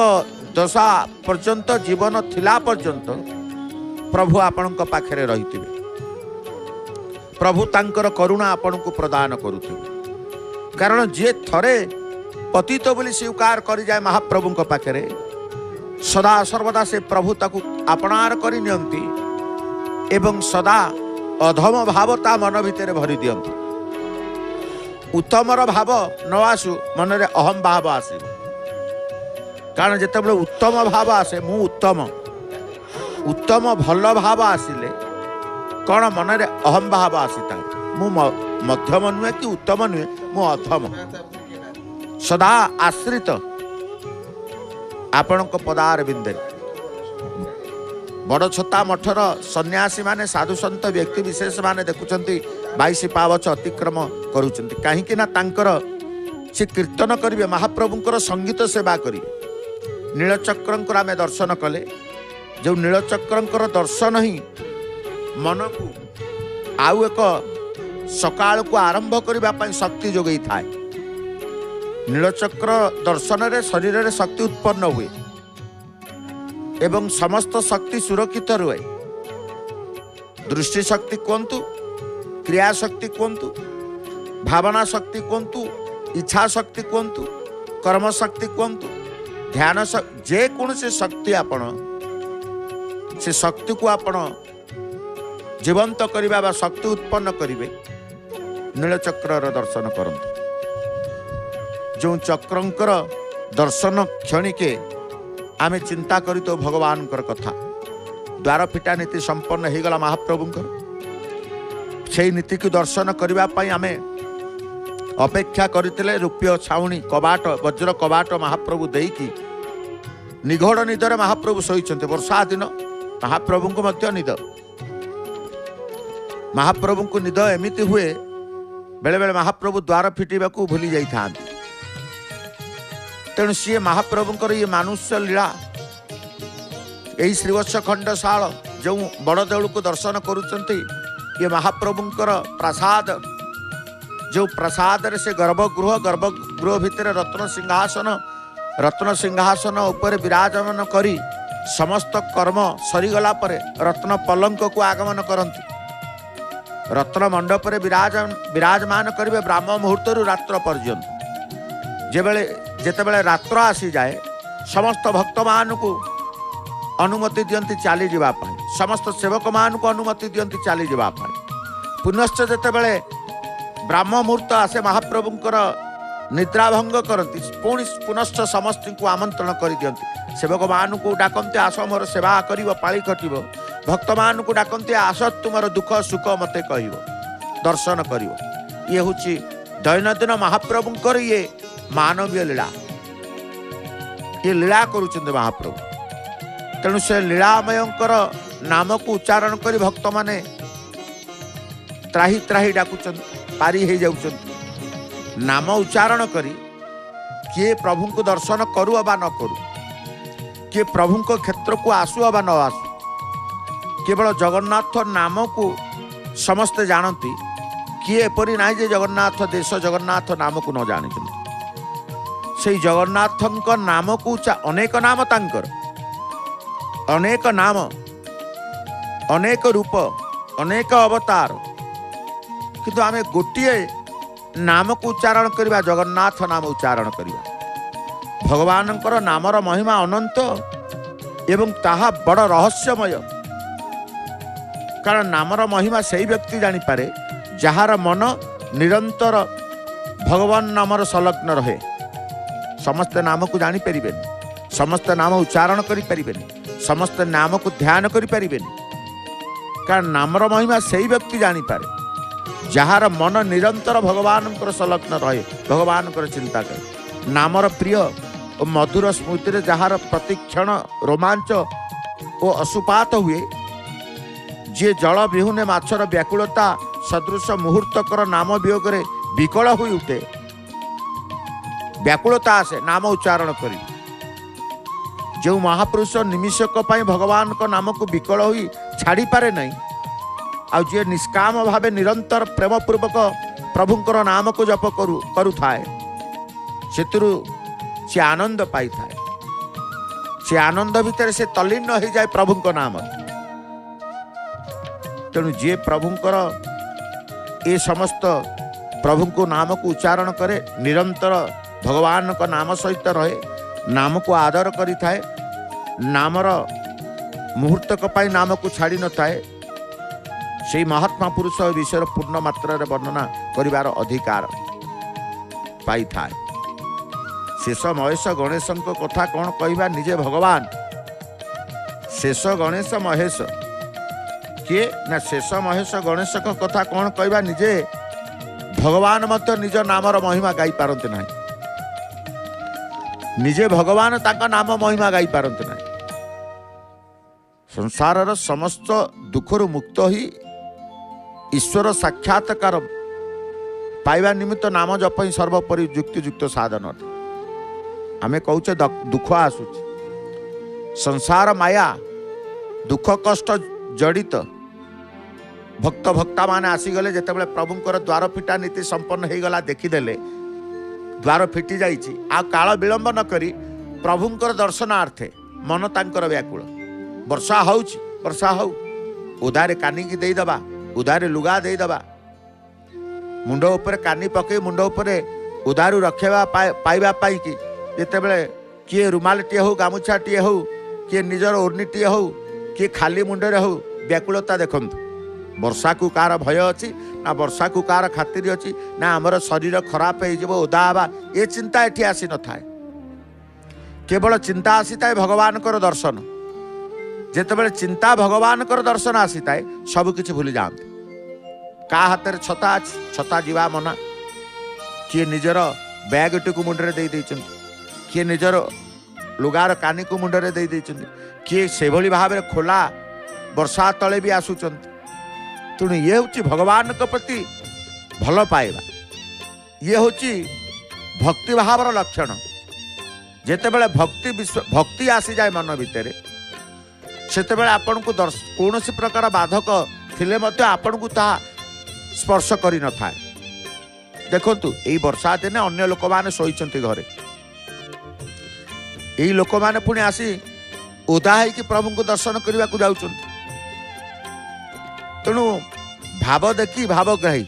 ଦଶା ପର୍ଯ୍ୟନ୍ତ, ଜୀବନ ଥିଲା ପର୍ଯ୍ୟନ୍ତ ପ୍ରଭୁ ଆପଣଙ୍କ ପାଖରେ ରହିଥିବେ। ପ୍ରଭୁ ତାଙ୍କର କରୁଣା ଆପଣଙ୍କୁ ପ୍ରଦାନ କରୁଥିବେ। କାରଣ ଯିଏ ଥରେ ପତିତ ବୋଲି ସ୍ୱୀକାର କରିଯାଏ ମହାପ୍ରଭୁଙ୍କ ପାଖରେ, ସଦା ସର୍ବଦା ସେ ପ୍ରଭୁ ତାକୁ ଆପଣାର କରି ନିଅନ୍ତି ଏବଂ ସଦା ଅଧମ ଭାବ ତା ମନ ଭିତରେ ଭରି ଦିଅନ୍ତି। ଉତ୍ତମର ଭାବ ନ ଆସୁ, ମନରେ ଅହମ ଭାବ ଆସିବ। କାରଣ ଯେତେବେଳେ ଉତ୍ତମ ଭାବ ଆସେ, ମୁଁ ଉତ୍ତମ, ଉତ୍ତମ ଭଲ ଭାବ ଆସିଲେ କ'ଣ ମନରେ ଅହମ ଭାବ ଆସିଥାଏ। ମୁଁ ମଧ୍ୟମ ନୁହେଁ କି ଉତ୍ତମ ନୁହେଁ, ମୁଁ ଅଧମ, ସଦା ଆଶ୍ରିତ ଆପଣଙ୍କ ପଦାର ବିନ୍ଦରେ। ବଡ଼ଛତା ମଠର ସନ୍ନ୍ୟାସୀମାନେ, ସାଧୁସନ୍ଥ ବ୍ୟକ୍ତି ବିଶେଷମାନେ ଦେଖୁଛନ୍ତି 22 ପାବଚ ଅତିକ୍ରମ କରୁଛନ୍ତି। କାହିଁକି ନା ତାଙ୍କର ସେ କୀର୍ତ୍ତନ କରିବେ, ମହାପ୍ରଭୁଙ୍କର ସଙ୍ଗୀତ ସେବା କରିବେ। ନୀଳଚକ୍ରଙ୍କର ଆମେ ଦର୍ଶନ କଲେ, ଯେଉଁ ନୀଳଚକ୍ରଙ୍କର ଦର୍ଶନ ହିଁ ମନକୁ ଆଉ ଏକ ସକାଳକୁ ଆରମ୍ଭ କରିବା ପାଇଁ ଶକ୍ତି ଯୋଗାଇଥାଏ। ନୀଳଚକ୍ର ଦର୍ଶନରେ ଶରୀରରେ ଶକ୍ତି ଉତ୍ପନ୍ନ ହୁଏ ଏବଂ ସମସ୍ତ ଶକ୍ତି ସୁରକ୍ଷିତ ରୁହେ। ଦୃଷ୍ଟି ଶକ୍ତି କୁହନ୍ତୁ, କ୍ରିୟା ଶକ୍ତି କୁହନ୍ତୁ, ଭାବନା ଶକ୍ତି କୁହନ୍ତୁ, ଇଚ୍ଛା ଶକ୍ତି କୁହନ୍ତୁ, କର୍ମ ଶକ୍ତି କୁହନ୍ତୁ, ଧ୍ୟାନ, ଯେକୌଣସି ଶକ୍ତି ଆପଣ ସେ ଶକ୍ତିକୁ ଆପଣ ଜୀବନ୍ତ କରିବା ବା ଶକ୍ତି ଉତ୍ପନ୍ନ କରିବେ, ନୀଳଚକ୍ରର ଦର୍ଶନ କରନ୍ତୁ। ଯେଉଁ ଚକ୍ରଙ୍କର ଦର୍ଶନ କ୍ଷଣିକେ ଆମେ ଚିନ୍ତା କରିଥାଉ ଭଗବାନଙ୍କର କଥା। ଦ୍ୱାର ଫିଟା ନୀତି ସମ୍ପନ୍ନ ହେଇଗଲା ମହାପ୍ରଭୁଙ୍କର। ସେଇ ନୀତିକୁ ଦର୍ଶନ କରିବା ପାଇଁ ଆମେ ଅପେକ୍ଷା କରିଥିଲେ। ରୂପ୍ୟ ଛାଉଣି କବାଟ, ବଜ୍ର କବାଟ ମହାପ୍ରଭୁ ଦେଇକି ନିଘୋଡ଼ ନିଦରେ ମହାପ୍ରଭୁ ଶୋଇଛନ୍ତି। ବର୍ଷା ଦିନ, ମହାପ୍ରଭୁଙ୍କୁ ମଧ୍ୟ ନିଦ। ମହାପ୍ରଭୁଙ୍କୁ ନିଦ ଏମିତି ହୁଏ, ବେଳେବେଳେ ମହାପ୍ରଭୁ ଦ୍ୱାର ଫିଟିବାକୁ ଭୁଲି ଯାଇଥାନ୍ତି। ତେଣୁ ସିଏ ମହାପ୍ରଭୁଙ୍କର ଇଏ ମାନୁଷ୍ୟ ଲୀଳା। ଏହି ଶ୍ରୀବତ୍ସ ଖଣ୍ଡଶାଳ ଯେଉଁ ବଡ଼ ଦେଉଳକୁ ଦର୍ଶନ କରୁଛନ୍ତି, ଇଏ ମହାପ୍ରଭୁଙ୍କର ପ୍ରାସାଦ। ଯେଉଁ ପ୍ରାସାଦରେ ସେ ଗର୍ଭଗୃହ, ଗର୍ଭଗୃହ ଭିତରେ ରତ୍ନ ସିଂହାସନ, ରତ୍ନ ସିଂହାସନ ଉପରେ ବିରାଜମାନ କରି ସମସ୍ତ କର୍ମ ସରିଗଲା ପରେ ରତ୍ନ ପଲଙ୍କକୁ ଆଗମନ କରନ୍ତି। ରତ୍ନ ମଣ୍ଡପରେ ବିରାଜମାନ କରିବେ ବ୍ରାହ୍ମ ମୁହୂର୍ତ୍ତରୁ ରାତ୍ର ପର୍ଯ୍ୟନ୍ତ। ଯେବେଳେ ଯେତେବେଳେ ରାତ୍ର ଆସିଯାଏ, ସମସ୍ତ ଭକ୍ତମାନଙ୍କୁ ଅନୁମତି ଦିଅନ୍ତି ଚାଲିଯିବା ପାଇଁ, ସମସ୍ତ ସେବକମାନଙ୍କୁ ଅନୁମତି ଦିଅନ୍ତି ଚାଲିଯିବା ପାଇଁ। ପୁନଶ୍ଚ ଯେତେବେଳେ ବ୍ରାହ୍ମ ମୁହୂର୍ତ୍ତ ଆସେ, ମହାପ୍ରଭୁଙ୍କର ନିଦ୍ରାଭଙ୍ଗ କରନ୍ତି, ପୁଣି ପୁନଶ୍ଚ ସମସ୍ତଙ୍କୁ ଆମନ୍ତ୍ରଣ କରିଦିଅନ୍ତି। ସେବକମାନଙ୍କୁ ଡାକନ୍ତି, ଆସ ମୋର ସେବା କରିବ, ପାଳି ଖଟିବ। ଭକ୍ତମାନଙ୍କୁ ଡାକନ୍ତି, ଆସ ତୁମର ଦୁଃଖ ସୁଖ ମୋତେ କହିବ, ଦର୍ଶନ କରିବ। ଇଏ ହେଉଛି ଦୈନନ୍ଦିନ ମହାପ୍ରଭୁଙ୍କର ଇଏ ମାନବୀୟ ଲୀଳା। ଇଏ ଲୀଳା କରୁଛନ୍ତି ମହାପ୍ରଭୁ। ତେଣୁ ସେ ଲୀଳାମୟଙ୍କର ନାମକୁ ଉଚ୍ଚାରଣ କରି ଭକ୍ତମାନେ ତ୍ରାହି ତ୍ରାହି ଡାକୁଛନ୍ତି, ପାରି ହେଇଯାଉଛନ୍ତି। ନାମ ଉଚ୍ଚାରଣ କରି କିଏ ପ୍ରଭୁଙ୍କୁ ଦର୍ଶନ କରୁ ଅବା ନ କରୁ, କିଏ ପ୍ରଭୁଙ୍କ କ୍ଷେତ୍ରକୁ ଆସୁ ଅବା ନ ଆସୁ, କେବଳ ଜଗନ୍ନାଥ ନାମକୁ ସମସ୍ତେ ଜାଣନ୍ତି। କିଏ ଏପରି ନାହିଁ ଯେ ଜଗନ୍ନାଥ ଦେଶ ଜଗନ୍ନାଥ ନାମକୁ ନ ଜାଣିଛନ୍ତି। ସେଇ ଜଗନ୍ନାଥଙ୍କ ନାମକୁ ଅନେକ ନାମ, ତାଙ୍କର ଅନେକ ନାମ, ଅନେକ ରୂପ, ଅନେକ ଅବତାର, କିନ୍ତୁ ଆମେ ଗୋଟିଏ ନାମକୁ ଉଚ୍ଚାରଣ କରିବା, ଜଗନ୍ନାଥ ନାମ ଉଚ୍ଚାରଣ କରିବା। ଭଗବାନଙ୍କର ନାମର ମହିମା ଅନନ୍ତ ଏବଂ ତାହା ବଡ଼ ରହସ୍ୟମୟ। କାରଣ ନାମର ମହିମା ସେଇ ବ୍ୟକ୍ତି ଜାଣିପାରେ ଯାହାର ମନ ନିରନ୍ତର ଭଗବାନ ନାମର ସଂଲଗ୍ନ ରହେ। ସମସ୍ତେ ନାମକୁ ଜାଣିପାରିବେନି, ସମସ୍ତେ ନାମ ଉଚ୍ଚାରଣ କରିପାରିବେନି, ସମସ୍ତେ ନାମକୁ ଧ୍ୟାନ କରିପାରିବେନି। କାରଣ ନାମର ମହିମା ସେଇ ବ୍ୟକ୍ତି ଜାଣିପାରେ ଯାହାର ମନ ନିରନ୍ତର ଭଗବାନଙ୍କର ସଂଲଗ୍ନ ରହେ, ଭଗବାନଙ୍କର ଚିନ୍ତା କରେ। ନାମର ପ୍ରିୟ ଓ ମଧୁର ସ୍ମୃତିରେ ଯାହାର ପ୍ରତିକ୍ଷଣ ରୋମାଞ୍ଚ ଓ ଅସୁପାତ ହୁଏ, ଯିଏ ଜଳ ବିହୁନେ ମାଛର ବ୍ୟାକୁଳତା ସଦୃଶ ମୁହୂର୍ତ୍ତକର ନାମ ବିୟୋଗରେ ବିକଳ ହୋଇ ଉଠେ, ବ୍ୟାକୁଳତା ଆସେ ନାମ ଉଚ୍ଚାରଣ କରି। ଯେଉଁ ମହାପୁରୁଷ ନିମିଷକ ପାଇଁ ଭଗବାନଙ୍କ ନାମକୁ ବିକଳ ହୋଇ ଛାଡ଼ିପାରେ ନାହିଁ, ଆଉ ଯିଏ ନିଷ୍କାମ ଭାବେ ନିରନ୍ତର ପ୍ରେମପୂର୍ବକ ପ୍ରଭୁଙ୍କର ନାମକୁ ଜପ କରୁଥାଏ, ସେଥିରୁ ସେ ଆନନ୍ଦ ପାଇଥାଏ। ସେ ଆନନ୍ଦ ଭିତରେ ସେ ତଲ୍ଲୀନ ହେଇଯାଏ ପ୍ରଭୁଙ୍କ ନାମରେ। ତେଣୁ ଯିଏ ପ୍ରଭୁଙ୍କର ଏ ସମସ୍ତ ପ୍ରଭୁଙ୍କ ନାମକୁ ଉଚ୍ଚାରଣ କରେ, ନିରନ୍ତର ଭଗବାନଙ୍କ ନାମ ସହିତ ରହେ, ନାମକୁ ଆଦର କରିଥାଏ, ନାମର ମୁହୂର୍ତ୍ତକ ପାଇଁ ନାମକୁ ଛାଡ଼ି ନଥାଏ, ସେଇ ମହାତ୍ମା ପୁରୁଷ ବିଷୟରେ ପୂର୍ଣ୍ଣ ମାତ୍ରାରେ ବର୍ଣ୍ଣନା କରିବାର ଅଧିକାର ପାଇଥାଏ। ଶେଷ ମହେଶ ଗଣେଶଙ୍କ କଥା କ'ଣ କହିବା, ନିଜେ ଭଗବାନ। ଶେଷ ଗଣେଶ ମହେଶ କିଏ ନା, ଶେଷ ମହେଶ ଗଣେଶଙ୍କ କଥା କ'ଣ କହିବା, ନିଜେ ଭଗବାନ ମଧ୍ୟ ନିଜ ନାମର ମହିମା ଗାଇପାରନ୍ତି ନାହିଁ। ନିଜେ ଭଗବାନ ତାଙ୍କ ନାମ ମହିମା ଗାଇପାରନ୍ତି ନାହିଁ। ସଂସାରର ସମସ୍ତ ଦୁଃଖରୁ ମୁକ୍ତ ହୋଇ ଈଶ୍ୱର ସାକ୍ଷାତକାର ପାଇବା ନିମିତ୍ତ ନାମ ଜପ ହିଁ ସର୍ବୋପରି ଯୁକ୍ତିଯୁକ୍ତ ସାଧନ ଅଟେ। ଆମେ କହୁଛେ ଦୁଃଖ ଆସୁଛି, ସଂସାର ମାୟା ଦୁଃଖ କଷ୍ଟ ଜଡ଼ିତ। ଭକ୍ତ ଭକ୍ତାମାନେ ଆସିଗଲେ, ଯେତେବେଳେ ପ୍ରଭୁଙ୍କର ଦ୍ୱାର ଫିଟା ନୀତି ସମ୍ପନ୍ନ ହେଇଗଲା, ଦେଖିଦେଲେ ଦ୍ୱାର ଫିଟି ଯାଇଛି, ଆଉ କାଳ ବିଳମ୍ବ ନ କରି ପ୍ରଭୁଙ୍କର ଦର୍ଶନାର୍ଥେ ମନ ତାଙ୍କର ବ୍ୟାକୁଳ। ବର୍ଷା ହେଉଛି, ବର୍ଷା ହଉ, ଉଦାରେ କାନିକି ଦେଇଦେବା, ଉଦାରେ ଲୁଗା ଦେଇଦେବା, ମୁଣ୍ଡ ଉପରେ କାନି ପକେଇ ମୁଣ୍ଡ ଉପରେ ଉଦାରୁ ରଖିବା ପାଇବା ପାଇଁକି ଯେତେବେଳେ କିଏ ରୁମାଲଟିଏ ହଉ, ଗାମୁଛାଟିଏ ହଉ, କିଏ ନିଜର ଓର୍ଣ୍ଣିଟିଏ ହଉ, କିଏ ଖାଲି ମୁଣ୍ଡରେ ହଉ, ବ୍ୟାକୁଳତା ଦେଖନ୍ତୁ। ବର୍ଷାକୁ କାହାର ଭୟ ଅଛି ନା, ବର୍ଷାକୁ କାହାର ଖାତିରି ଅଛି ନା, ଆମର ଶରୀର ଖରାପ ହେଇଯିବ, ଓଦା ହେବା, ଏ ଚିନ୍ତା ଏଠି ଆସିନଥାଏ। କେବଳ ଚିନ୍ତା ଆସିଥାଏ ଭଗବାନଙ୍କର ଦର୍ଶନ। ଯେତେବେଳେ ଚିନ୍ତା ଭଗବାନଙ୍କର ଦର୍ଶନ ଆସିଥାଏ, ସବୁକିଛି ଭୁଲି ଯାଆନ୍ତି। କାହା ହାତରେ ଛତା ଅଛି, ଛତା ଯିବା ମନା। କିଏ ନିଜର ବ୍ୟାଗଟିକୁ ମୁଣ୍ଡରେ ଦେଇ ଦେଇଛନ୍ତି, କିଏ ନିଜର ଲୁଗାର କାନିକୁ ମୁଣ୍ଡରେ ଦେଇ ଦେଇଛନ୍ତି, କିଏ ସେଭଳି ଭାବରେ ଖୋଲା ବର୍ଷା ତଳେ ବି ଆସୁଛନ୍ତି। ତେଣୁ ଇଏ ହେଉଛି ଭଗବାନଙ୍କ ପ୍ରତି ଭଲ ପାଇବା, ଇଏ ହେଉଛି ଭକ୍ତିଭାବର ଲକ୍ଷଣ। ଯେତେବେଳେ ଭକ୍ତି ଭକ୍ତି ଆସିଯାଏ ମନ ଭିତରେ, ସେତେବେଳେ ଆପଣଙ୍କୁ କୌଣସି ପ୍ରକାର ବାଧକ ଥିଲେ ମଧ୍ୟ ଆପଣଙ୍କୁ ତାହା ସ୍ପର୍ଶ କରିନଥାଏ। ଦେଖନ୍ତୁ, ଏଇ ବର୍ଷା ଦିନେ ଅନ୍ୟ ଲୋକମାନେ ଶୋଇଛନ୍ତି ଘରେ, ଏଇ ଲୋକମାନେ ପୁଣି ଆସି ଓଦା ହେଇକି ପ୍ରଭୁଙ୍କୁ ଦର୍ଶନ କରିବାକୁ ଯାଉଛନ୍ତି। ତେଣୁ ଭାବ ଦେଖି ଭାବଗ୍ରାହୀ,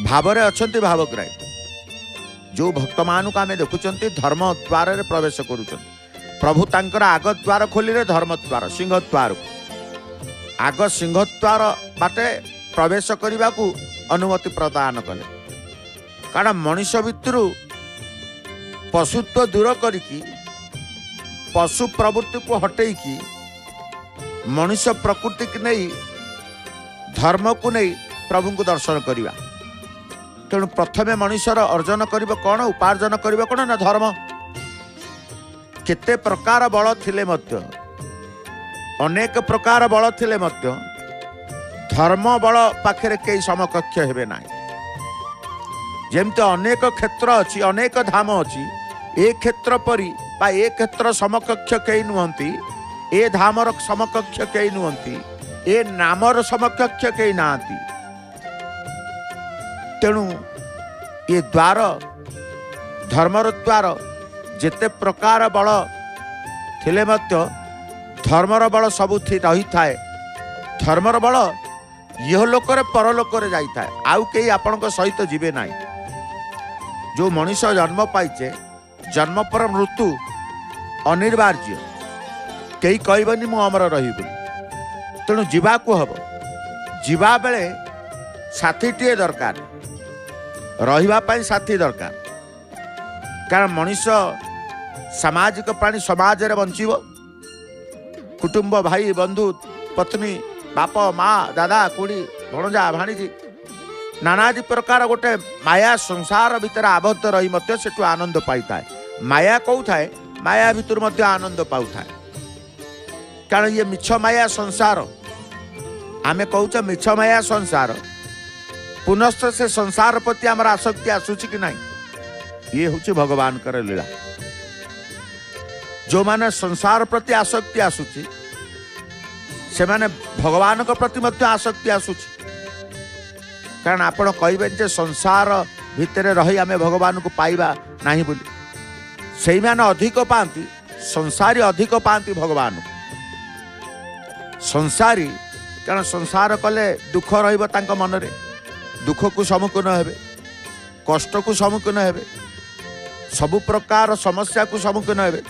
ଭାବରେ ଅଛନ୍ତି ଭାବଗ୍ରାହୀ। ଯେଉଁ ଭକ୍ତମାନଙ୍କୁ ଆମେ ଦେଖୁଛନ୍ତି ଧର୍ମ ଦ୍ୱାରରେ ପ୍ରବେଶ କରୁଛନ୍ତି, ପ୍ରଭୁ ତାଙ୍କର ଆଗ ଦ୍ୱାର ଖୋଲିଲେ ଧର୍ମ ଦ୍ୱାର, ସିଂହ ଦ୍ୱାରକୁ ଆଗ ସିଂହଦ୍ୱାର ବାଟେ ପ୍ରବେଶ କରିବାକୁ ଅନୁମତି ପ୍ରଦାନ କଲେ। କାରଣ ମଣିଷ ଭିତରୁ ପଶୁତ୍ୱ ଦୂର କରିକି, ପଶୁ ପ୍ରବୃତ୍ତିକୁ ହଟେଇକି, ମଣିଷ ପ୍ରକୃତିକୁ ନେଇ, ଧର୍ମକୁ ନେଇ ପ୍ରଭୁଙ୍କୁ ଦର୍ଶନ କରିବା। ତେଣୁ ପ୍ରଥମେ ମଣିଷର ଅର୍ଜନ କରିବ କ'ଣ, ଉପାର୍ଜନ କରିବ କ'ଣ ନା ଧର୍ମ। କେତେ ପ୍ରକାର ବଳ ଥିଲେ ମଧ୍ୟ, ଅନେକ ପ୍ରକାର ବଳ ଥିଲେ ମଧ୍ୟ ଧର୍ମ ବଳ ପାଖରେ କେହି ସମକକ୍ଷ ହେବେ ନାହିଁ। ଯେମିତି ଅନେକ କ୍ଷେତ୍ର ଅଛି, ଅନେକ ଧାମ ଅଛି, ଏ କ୍ଷେତ୍ର ପରି ବା ଏ କ୍ଷେତ୍ର ସମକକ୍ଷ କେହି ନୁହନ୍ତି, ଏ ଧାମର ସମକକ୍ଷ କେହି ନୁହନ୍ତି, ଏ ନାମର ସମକକ୍ଷ କେହି ନାହାନ୍ତି। ତେଣୁ ଏ ଦ୍ୱାର, ଧର୍ମର ଦ୍ୱାର, ଯେତେ ପ୍ରକାର ବଳ ଥିଲେ ମଧ୍ୟ ଧର୍ମର ବଳ ସବୁ ରହିଥାଏ। ଧର୍ମର ବଳ ଇହଲୋକରେ ପରଲୋକରେ ଯାଇଥାଏ, ଆଉ କେହି ଆପଣଙ୍କ ସହିତ ଯିବେ ନାହିଁ। ଯେଉଁ ମଣିଷ ଜନ୍ମ ପାଇଛେ, ଜନ୍ମ ପରେ ମୃତ୍ୟୁ ଅନିବାର୍ଯ୍ୟ, କେହି କହିବନି ମୁଁ ଅମର ରହିବି ବୋଲି। ତେଣୁ ଯିବାକୁ ହବ। ଯିବା ବେଳେ ସାଥୀଟିଏ ଦରକାର, ରହିବା ପାଇଁ ସାଥୀ ଦରକାର। କାରଣ ମଣିଷ ସାମାଜିକ ପ୍ରାଣୀ, ସମାଜରେ ବଞ୍ଚିବ। କୁଟୁମ୍ବ, ଭାଇ, ବନ୍ଧୁ, ପତ୍ନୀ, ବାପ, ମା, ଦାଦା, ଖୁଡ଼ି, ଭଣଜା, ଭାଣିଜୀ, ନାନାଦି ପ୍ରକାର ଗୋଟେ ମାୟା ସଂସାର ଭିତରେ ଆବଦ୍ଧ ରହି ମଧ୍ୟ ସେଠୁ ଆନନ୍ଦ ପାଇଥାଏ। ମାୟା କହୁଥାଏ, ମାୟା ଭିତରୁ ମଧ୍ୟ ଆନନ୍ଦ ପାଉଥାଏ। କାରଣ ଇଏ ମିଛ ମାୟା ସଂସାର, ଆମେ କହୁଛେ ମିଛ ମାୟା ସଂସାର, ପୁନଶ୍ଚ ସେ ସଂସାର ପ୍ରତି ଆମର ଆସକ୍ତି ଆସୁଛି କି ନାହିଁ? ଇଏ ହେଉଛି ଭଗବାନଙ୍କର ଲୀଳା। ଯେଉଁମାନେ ସଂସାର ପ୍ରତି ଆସକ୍ତି ଆସୁଛି, ସେମାନେ ଭଗବାନଙ୍କ ପ୍ରତି ମଧ୍ୟ ଆସକ୍ତି ଆସୁଛି। କାରଣ ଆପଣ କହିବେନି ଯେ ସଂସାର ଭିତରେ ରହି ଆମେ ଭଗବାନଙ୍କୁ ପାଇବା ନାହିଁ ବୋଲି। ସେଇମାନେ ଅଧିକ ପାଆନ୍ତି, ସଂସାରୀ ଅଧିକ ପାଆନ୍ତି ଭଗବାନଙ୍କୁ। ସଂସାରୀ କାରଣ ସଂସାର କଲେ ଦୁଃଖ ରହିବ ତାଙ୍କ ମନରେ, ଦୁଃଖକୁ ସମ୍ମୁଖୀନ ହେବେ, କଷ୍ଟକୁ ସମ୍ମୁଖୀନ ହେବେ, ସବୁ ପ୍ରକାର ସମସ୍ୟାକୁ ସମ୍ମୁଖୀନ ହେବେ।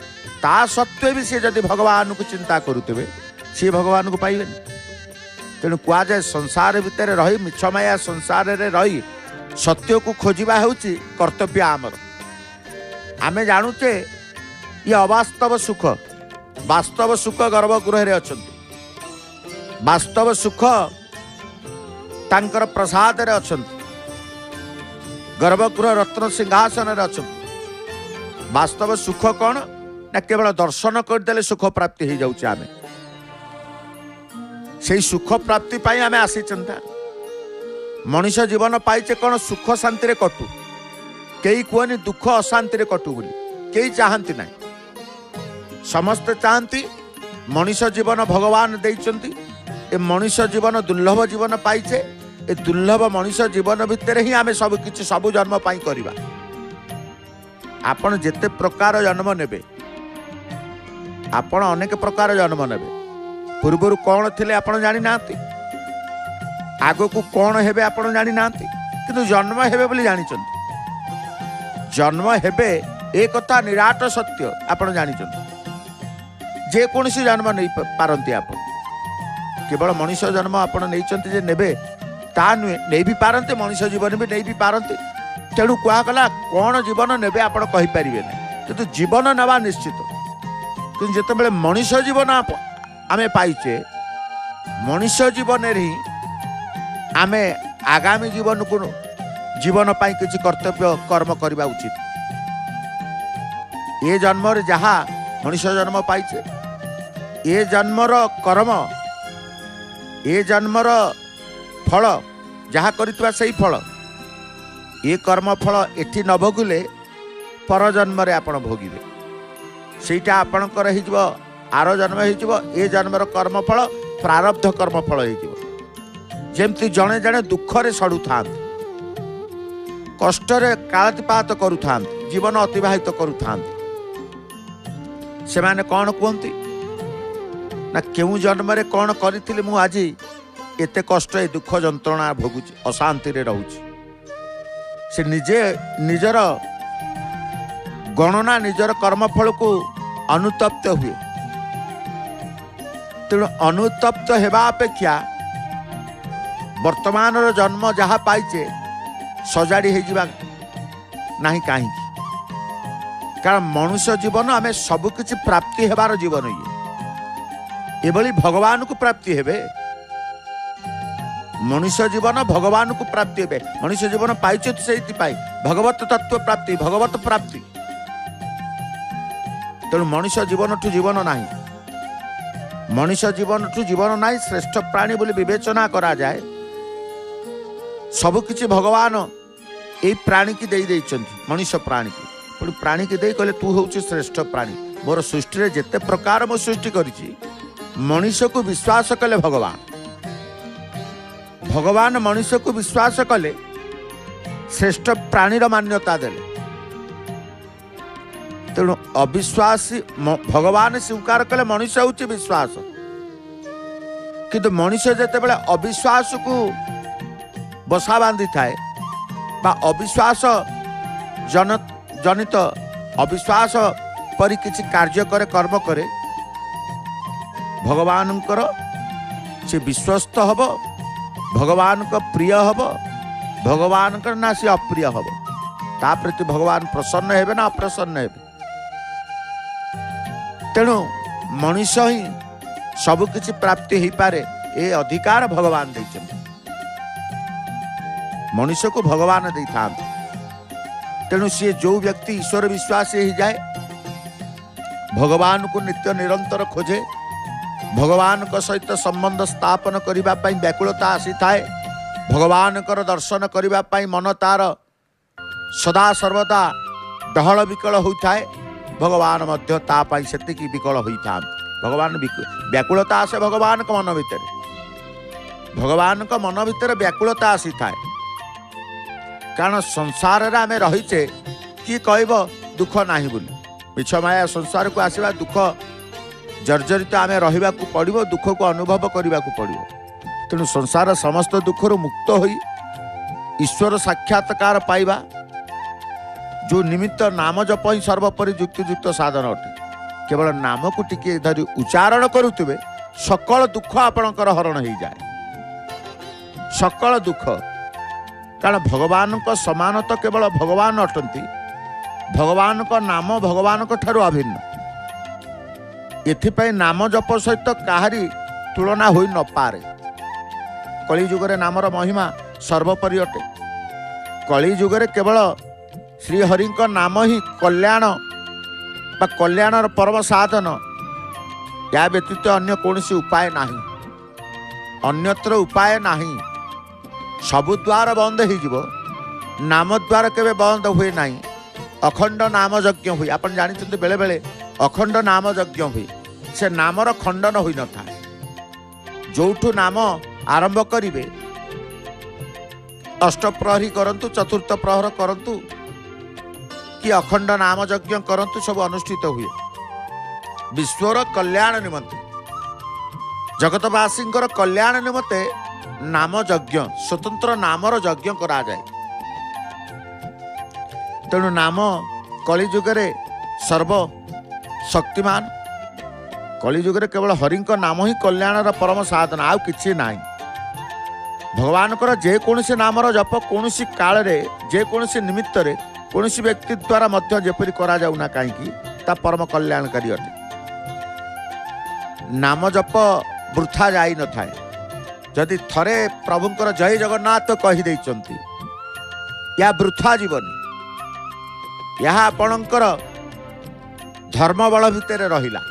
ତା ସତ୍ତ୍ୱେ ବି ସିଏ ଯଦି ଭଗବାନଙ୍କୁ ଚିନ୍ତା କରୁଥିବେ, ସିଏ ଭଗବାନଙ୍କୁ ପାଇବେନି। ତେଣୁ କୁହାଯାଏ ସଂସାର ଭିତରେ ରହି, ମିଛମାୟା ସଂସାରରେ ରହି ସତ୍ୟକୁ ଖୋଜିବା ହେଉଛି କର୍ତ୍ତବ୍ୟ ଆମର। ଆମେ ଜାଣୁଛେ ଇଏ ଅବାସ୍ତବ ସୁଖ, ବାସ୍ତବ ସୁଖ ଗର୍ଭଗୃହରେ ଅଛନ୍ତି, ବାସ୍ତବ ସୁଖ ତାଙ୍କର ପ୍ରସାଦରେ ଅଛନ୍ତି, ଗର୍ଭଗୃହ ରତ୍ନ ସିଂହାସନରେ ଅଛନ୍ତି। ବାସ୍ତବ ସୁଖ କ'ଣ ନା କେବଳ ଦର୍ଶନ କରିଦେଲେ ସୁଖ ପ୍ରାପ୍ତି ହେଇଯାଉଛି। ଆମେ ସେଇ ସୁଖ ପ୍ରାପ୍ତି ପାଇଁ ଆମେ ଆସିଛନ୍ତି। ମଣିଷ ଜୀବନ ପାଇଛେ କ'ଣ ସୁଖ ଶାନ୍ତିରେ କଟୁ, କେହି କୁହନି ଦୁଃଖ ଅଶାନ୍ତିରେ କଟୁ ବୋଲି, କେହି ଚାହାନ୍ତି ନାହିଁ। ସମସ୍ତେ ଚାହାନ୍ତି ମଣିଷ ଜୀବନ ଭଗବାନ ଦେଇଛନ୍ତି, ଏ ମଣିଷ ଜୀବନ ଦୁର୍ଲଭ ଜୀବନ ପାଇଛେ, ଏ ଦୁର୍ଲଭ ମଣିଷ ଜୀବନ ଭିତରେ ହିଁ ଆମେ ସବୁ କିଛି ସବୁ ଜନ୍ମ ପାଇଁ କରିବା। ଆପଣ ଯେତେ ପ୍ରକାର ଜନ୍ମ ନେବେ, ଆପଣ ଅନେକ ପ୍ରକାର ଜନ୍ମ ନେବେ। ପୂର୍ବରୁ କ'ଣ ଥିଲେ ଆପଣ ଜାଣିନାହାନ୍ତି, ଆଗକୁ କ'ଣ ହେବେ ଆପଣ ଜାଣିନାହାନ୍ତି, କିନ୍ତୁ ଜନ୍ମ ହେବେ ବୋଲି ଜାଣିଛନ୍ତି। ଜନ୍ମ ହେବେ ଏ କଥା ନିରାଟ ସତ୍ୟ ଆପଣ ଜାଣିଛନ୍ତି। ଯେକୌଣସି ଜନ୍ମ ନେଇ ପାରନ୍ତି ଆପଣ, କେବଳ ମଣିଷ ଜନ୍ମ ଆପଣ ନେଇଛନ୍ତି ଯେ ନେବେ ତା ନୁହେଁ, ନେଇ ବି ପାରନ୍ତି, ମଣିଷ ଜୀବନ ବି ନେଇ ବି ପାରନ୍ତି। ତେଣୁ କୁହାଗଲା କ'ଣ ଜୀବନ ନେବେ ଆପଣ କହିପାରିବେ ନାହିଁ, କିନ୍ତୁ ଜୀବନ ନେବା ନିଶ୍ଚିତ। କିନ୍ତୁ ଯେତେବେଳେ ମଣିଷ ଜୀବନ ଆମେ ପାଇଛେ, ମଣିଷ ଜୀବନରେ ହିଁ ଆମେ ଆଗାମୀ ଜୀବନକୁ ଜୀବନ ପାଇଁ କିଛି କର୍ତ୍ତବ୍ୟ କର୍ମ କରିବା ଉଚିତ। ଏ ଜନ୍ମରେ ଯାହା ମଣିଷ ଜନ୍ମ ପାଇଛେ, ଏ ଜନ୍ମର କର୍ମ, ଏ ଜନ୍ମର ଫଳ ଯାହା କରିଥିବା ସେଇ ଫଳ, ଏ କର୍ମଫଳ ଏଠି ନ ଭୋଗିଲେ ପରଜନ୍ମରେ ଆପଣ ଭୋଗିବେ। ସେଇଟା ଆପଣଙ୍କର ହେଇଯିବ ଆର ଜନ୍ମ ହେଇଯିବ, ଏ ଜନ୍ମର କର୍ମଫଳ ପ୍ରାରବ୍ଧ କର୍ମଫଳ ହେଇଯିବ। ଯେମିତି ଜଣେ ଜଣେ ଦୁଃଖରେ ସଢ଼ୁଥାନ୍ତି, କଷ୍ଟରେ କାଳାତିପାତ କରୁଥାନ୍ତି, ଜୀବନ ଅତିବାହିତ କରୁଥାନ୍ତି, ସେମାନେ କ'ଣ କୁହନ୍ତି ନା କେଉଁ ଜନ୍ମରେ କ'ଣ କରିଥିଲି ମୁଁ ଆଜି ଏତେ କଷ୍ଟ, ଏ ଦୁଃଖ ଯନ୍ତ୍ରଣା ଭୋଗୁଛି, ଅଶାନ୍ତିରେ ରହୁଛି। ସେ ନିଜେ ନିଜର ଗଣନା, ନିଜର କର୍ମଫଳକୁ ଅନୁତପ୍ତ ହୁଏ। ତେଣୁ ଅନୁତପ୍ତ ହେବା ଅପେକ୍ଷା ବର୍ତ୍ତମାନର ଜନ୍ମ ଯାହା ପାଇଛେ ସଜାଡ଼ି ହେଇଯିବା ନାହିଁ କାହିଁକି? କାରଣ ମଣିଷ ଜୀବନ ଆମେ ସବୁକିଛି ପ୍ରାପ୍ତି ହେବାର ଜୀବନ ଇଏ। ଏଭଳି ଭଗବାନକୁ ପ୍ରାପ୍ତି ହେବେ, ମଣିଷ ଜୀବନ ଭଗବାନକୁ ପ୍ରାପ୍ତି ହେବେ। ମଣିଷ ଜୀବନ ପାଇଛନ୍ତି ସେଇଥିପାଇଁ ଭଗବତ ତତ୍ତ୍ୱ ପ୍ରାପ୍ତି, ଭଗବତ ପ୍ରାପ୍ତି। ତେଣୁ ମଣିଷ ଜୀବନଠୁ ଜୀବନ ନାହିଁ, ମଣିଷ ଜୀବନଠୁ ଜୀବନ ନାହିଁ, ଶ୍ରେଷ୍ଠ ପ୍ରାଣୀ ବୋଲି ବିବେଚନା କରାଯାଏ। ସବୁକିଛି ଭଗବାନ ଏଇ ପ୍ରାଣୀକି ଦେଇ ଦେଇଛନ୍ତି, ମଣିଷ ପ୍ରାଣୀକି। ପୁଣି ପ୍ରାଣୀକି ଦେଇ କହିଲେ ତୁ ହେଉଛୁ ଶ୍ରେଷ୍ଠ ପ୍ରାଣୀ, ମୋର ସୃଷ୍ଟିରେ ଯେତେ ପ୍ରକାର ମୁଁ ସୃଷ୍ଟି କରିଛି, ମଣିଷକୁ ବିଶ୍ୱାସ କଲେ ଭଗବାନ, ଭଗବାନ ମଣିଷକୁ ବିଶ୍ୱାସ କଲେ ଶ୍ରେଷ୍ଠ ପ୍ରାଣୀର ମାନ୍ୟତା ଦେଲେ। ତେଣୁ ଅବିଶ୍ୱାସୀ ଭଗବାନ ସ୍ୱୀକାର କଲେ ମଣିଷ ହେଉଛି ବିଶ୍ୱାସ, କିନ୍ତୁ ମଣିଷ ଯେତେବେଳେ ଅବିଶ୍ୱାସକୁ ବସା ବାନ୍ଧିଥାଏ ବା ଅବିଶ୍ୱାସ ଜନିତ ଅବିଶ୍ୱାସ ପରି କିଛି କାର୍ଯ୍ୟ କରେ, କର୍ମ କରେ, ଭଗବାନଙ୍କର ସେ ବିଶ୍ୱସ୍ତ ହେବ, ଭଗବାନଙ୍କ ପ୍ରିୟ ହେବ, ଭଗବାନଙ୍କର ନା ସେ ଅପ୍ରିୟ ହେବ, ତା ପ୍ରତି ଭଗବାନ ପ୍ରସନ୍ନ ହେବେ ନା ଅପ୍ରସନ୍ନ ହେବେ। ତେଣୁ ମଣିଷ ହିଁ ସବୁକିଛି ପ୍ରାପ୍ତି ହେଇପାରେ, ଏ ଅଧିକାର ଭଗବାନ ଦେଇଛନ୍ତି, ମଣିଷକୁ ଭଗବାନ ଦେଇଥାନ୍ତି। ତେଣୁ ସିଏ ଯେଉଁ ବ୍ୟକ୍ତି ଈଶ୍ୱର ବିଶ୍ୱାସୀ ହେଇଯାଏ, ଭଗବାନଙ୍କୁ ନିତ୍ୟ ନିରନ୍ତର ଖୋଜେ, ଭଗବାନଙ୍କ ସହିତ ସମ୍ବନ୍ଧ ସ୍ଥାପନ କରିବା ପାଇଁ ବ୍ୟାକୁଳତା ଆସିଥାଏ, ଭଗବାନଙ୍କର ଦର୍ଶନ କରିବା ପାଇଁ ମନ ତାର ସଦା ସର୍ବଦା ଡହଳ ବିକଳ ହୋଇଥାଏ, ଭଗବାନ ମଧ୍ୟ ତା ପାଇଁ ସେତିକି ବିକଳ ହୋଇଥାନ୍ତି। ଭଗବାନ ବ୍ୟାକୁଳତା ଆସେ ଭଗବାନଙ୍କ ମନ ଭିତରେ, ଭଗବାନଙ୍କ ମନ ଭିତରେ ବ୍ୟାକୁଳତା ଆସିଥାଏ। କାରଣ ସଂସାରରେ ଆମେ ରହିଛେ, କିଏ କହିବ ଦୁଃଖ ନାହିଁ ବୋଲି? ମିଛ ମାୟା ସଂସାରକୁ ଆସିବା, ଦୁଃଖ ଜର୍ଜରିତ ଆମେ ରହିବାକୁ ପଡ଼ିବ, ଦୁଃଖକୁ ଅନୁଭବ କରିବାକୁ ପଡ଼ିବ। ତେଣୁ ସଂସାର ସମସ୍ତ ଦୁଃଖରୁ ମୁକ୍ତ ହୋଇ ଈଶ୍ୱର ସାକ୍ଷାତକାର ପାଇବା ଯେଉଁ ନିମିତ୍ତ, ନାମ ଜପ ହିଁ ସର୍ବୋପରି ଯୁକ୍ତିଯୁକ୍ତ ସାଧନ ଅଟେ। କେବଳ ନାମକୁ ଟିକିଏ ଧରି ଉଚ୍ଚାରଣ କରୁଥିବେ, ସକଳ ଦୁଃଖ ଆପଣଙ୍କର ହରଣ ହେଇଯାଏ, ସକଳ ଦୁଃଖ। କାରଣ ଭଗବାନଙ୍କ ସମାନ ତ କେବଳ ଭଗବାନ ଅଟନ୍ତି। ଭଗବାନଙ୍କ ନାମ ଭଗବାନଙ୍କ ଠାରୁ ଅଭିନ୍ନ। ଏଥିପାଇଁ ନାମ ଜପ ସହିତ କାହାରି ତୁଳନା ହୋଇ ନପାରେ। କଳିଯୁଗରେ ନାମର ମହିମା ସର୍ବୋପରି ଅଟେ। କଳିଯୁଗରେ କେବଳ ଶ୍ରୀହରିଙ୍କ ନାମ ହିଁ କଲ୍ୟାଣ ବା କଲ୍ୟାଣର ପରମ ସାଧନ। ଏହା ବ୍ୟତୀତ ଅନ୍ୟ କୌଣସି ଉପାୟ ନାହିଁ, ଅନ୍ୟତ୍ର ଉପାୟ ନାହିଁ। ସବୁ ଦ୍ୱାର ବନ୍ଦ ହେଇଯିବ, ନାମ ଦ୍ୱାର କେବେ ବନ୍ଦ ହୁଏ ନାହିଁ। ଅଖଣ୍ଡ ନାମ ଯଜ୍ଞ ହୁଏ। ଆପଣ ଜାଣିଛନ୍ତି, ବେଳେବେଳେ ଅଖଣ୍ଡ ନାମ ଯଜ୍ଞ ହୁଏ, ସେ ନାମର ଖଣ୍ଡନ ହୋଇନଥାଏ। ଯୋଉଠୁ ନାମ ଆରମ୍ଭ କରିବେ, ଅଷ୍ଟପ୍ରହରୀ କରନ୍ତୁ, ଚତୁର୍ଥ ପ୍ରହର କରନ୍ତୁ କି ଅଖଣ୍ଡ ନାମ ଯଜ୍ଞ କରନ୍ତୁ, ସବୁ ଅନୁଷ୍ଠିତ ହୁଏ ବିଶ୍ୱର କଲ୍ୟାଣ ନିମନ୍ତେ, ଜଗତବାସୀଙ୍କର କଲ୍ୟାଣ ନିମନ୍ତେ ନାମ ଯଜ୍ଞ, ସ୍ୱତନ୍ତ୍ର ନାମର ଯଜ୍ଞ କରାଯାଏ। ତେଣୁ ନାମ କଳିଯୁଗରେ ସର୍ବ ଶକ୍ତିମାନ। କଳିଯୁଗରେ କେବଳ ହରିଙ୍କ ନାମ ହିଁ କଲ୍ୟାଣର ପରମ ସାଧନ, ଆଉ କିଛି ନାହିଁ। ଭଗବାନଙ୍କର ଯେକୌଣସି ନାମର ଜପ କୌଣସି କାଳରେ, ଯେକୌଣସି ନିମିତ୍ତରେ, କୌଣସି ବ୍ୟକ୍ତି ଦ୍ୱାରା ମଧ୍ୟ ଯେପରି କରାଯାଉନା କାହିଁକି, ତା ପରମ କଲ୍ୟାଣକାରୀ ଅଟେ। ନାମ ଜପ ବୃଥା ଯାଇନଥାଏ। ଯଦି ଥରେ ପ୍ରଭୁଙ୍କର ଜୟ ଜଗନ୍ନାଥ କହିଦେଇଛନ୍ତି, ଏହା ବୃଥା ଯିବନି। ଏହା ଆପଣଙ୍କର ଧର୍ମ ବଳ ଭିତରେ ରହିଲା।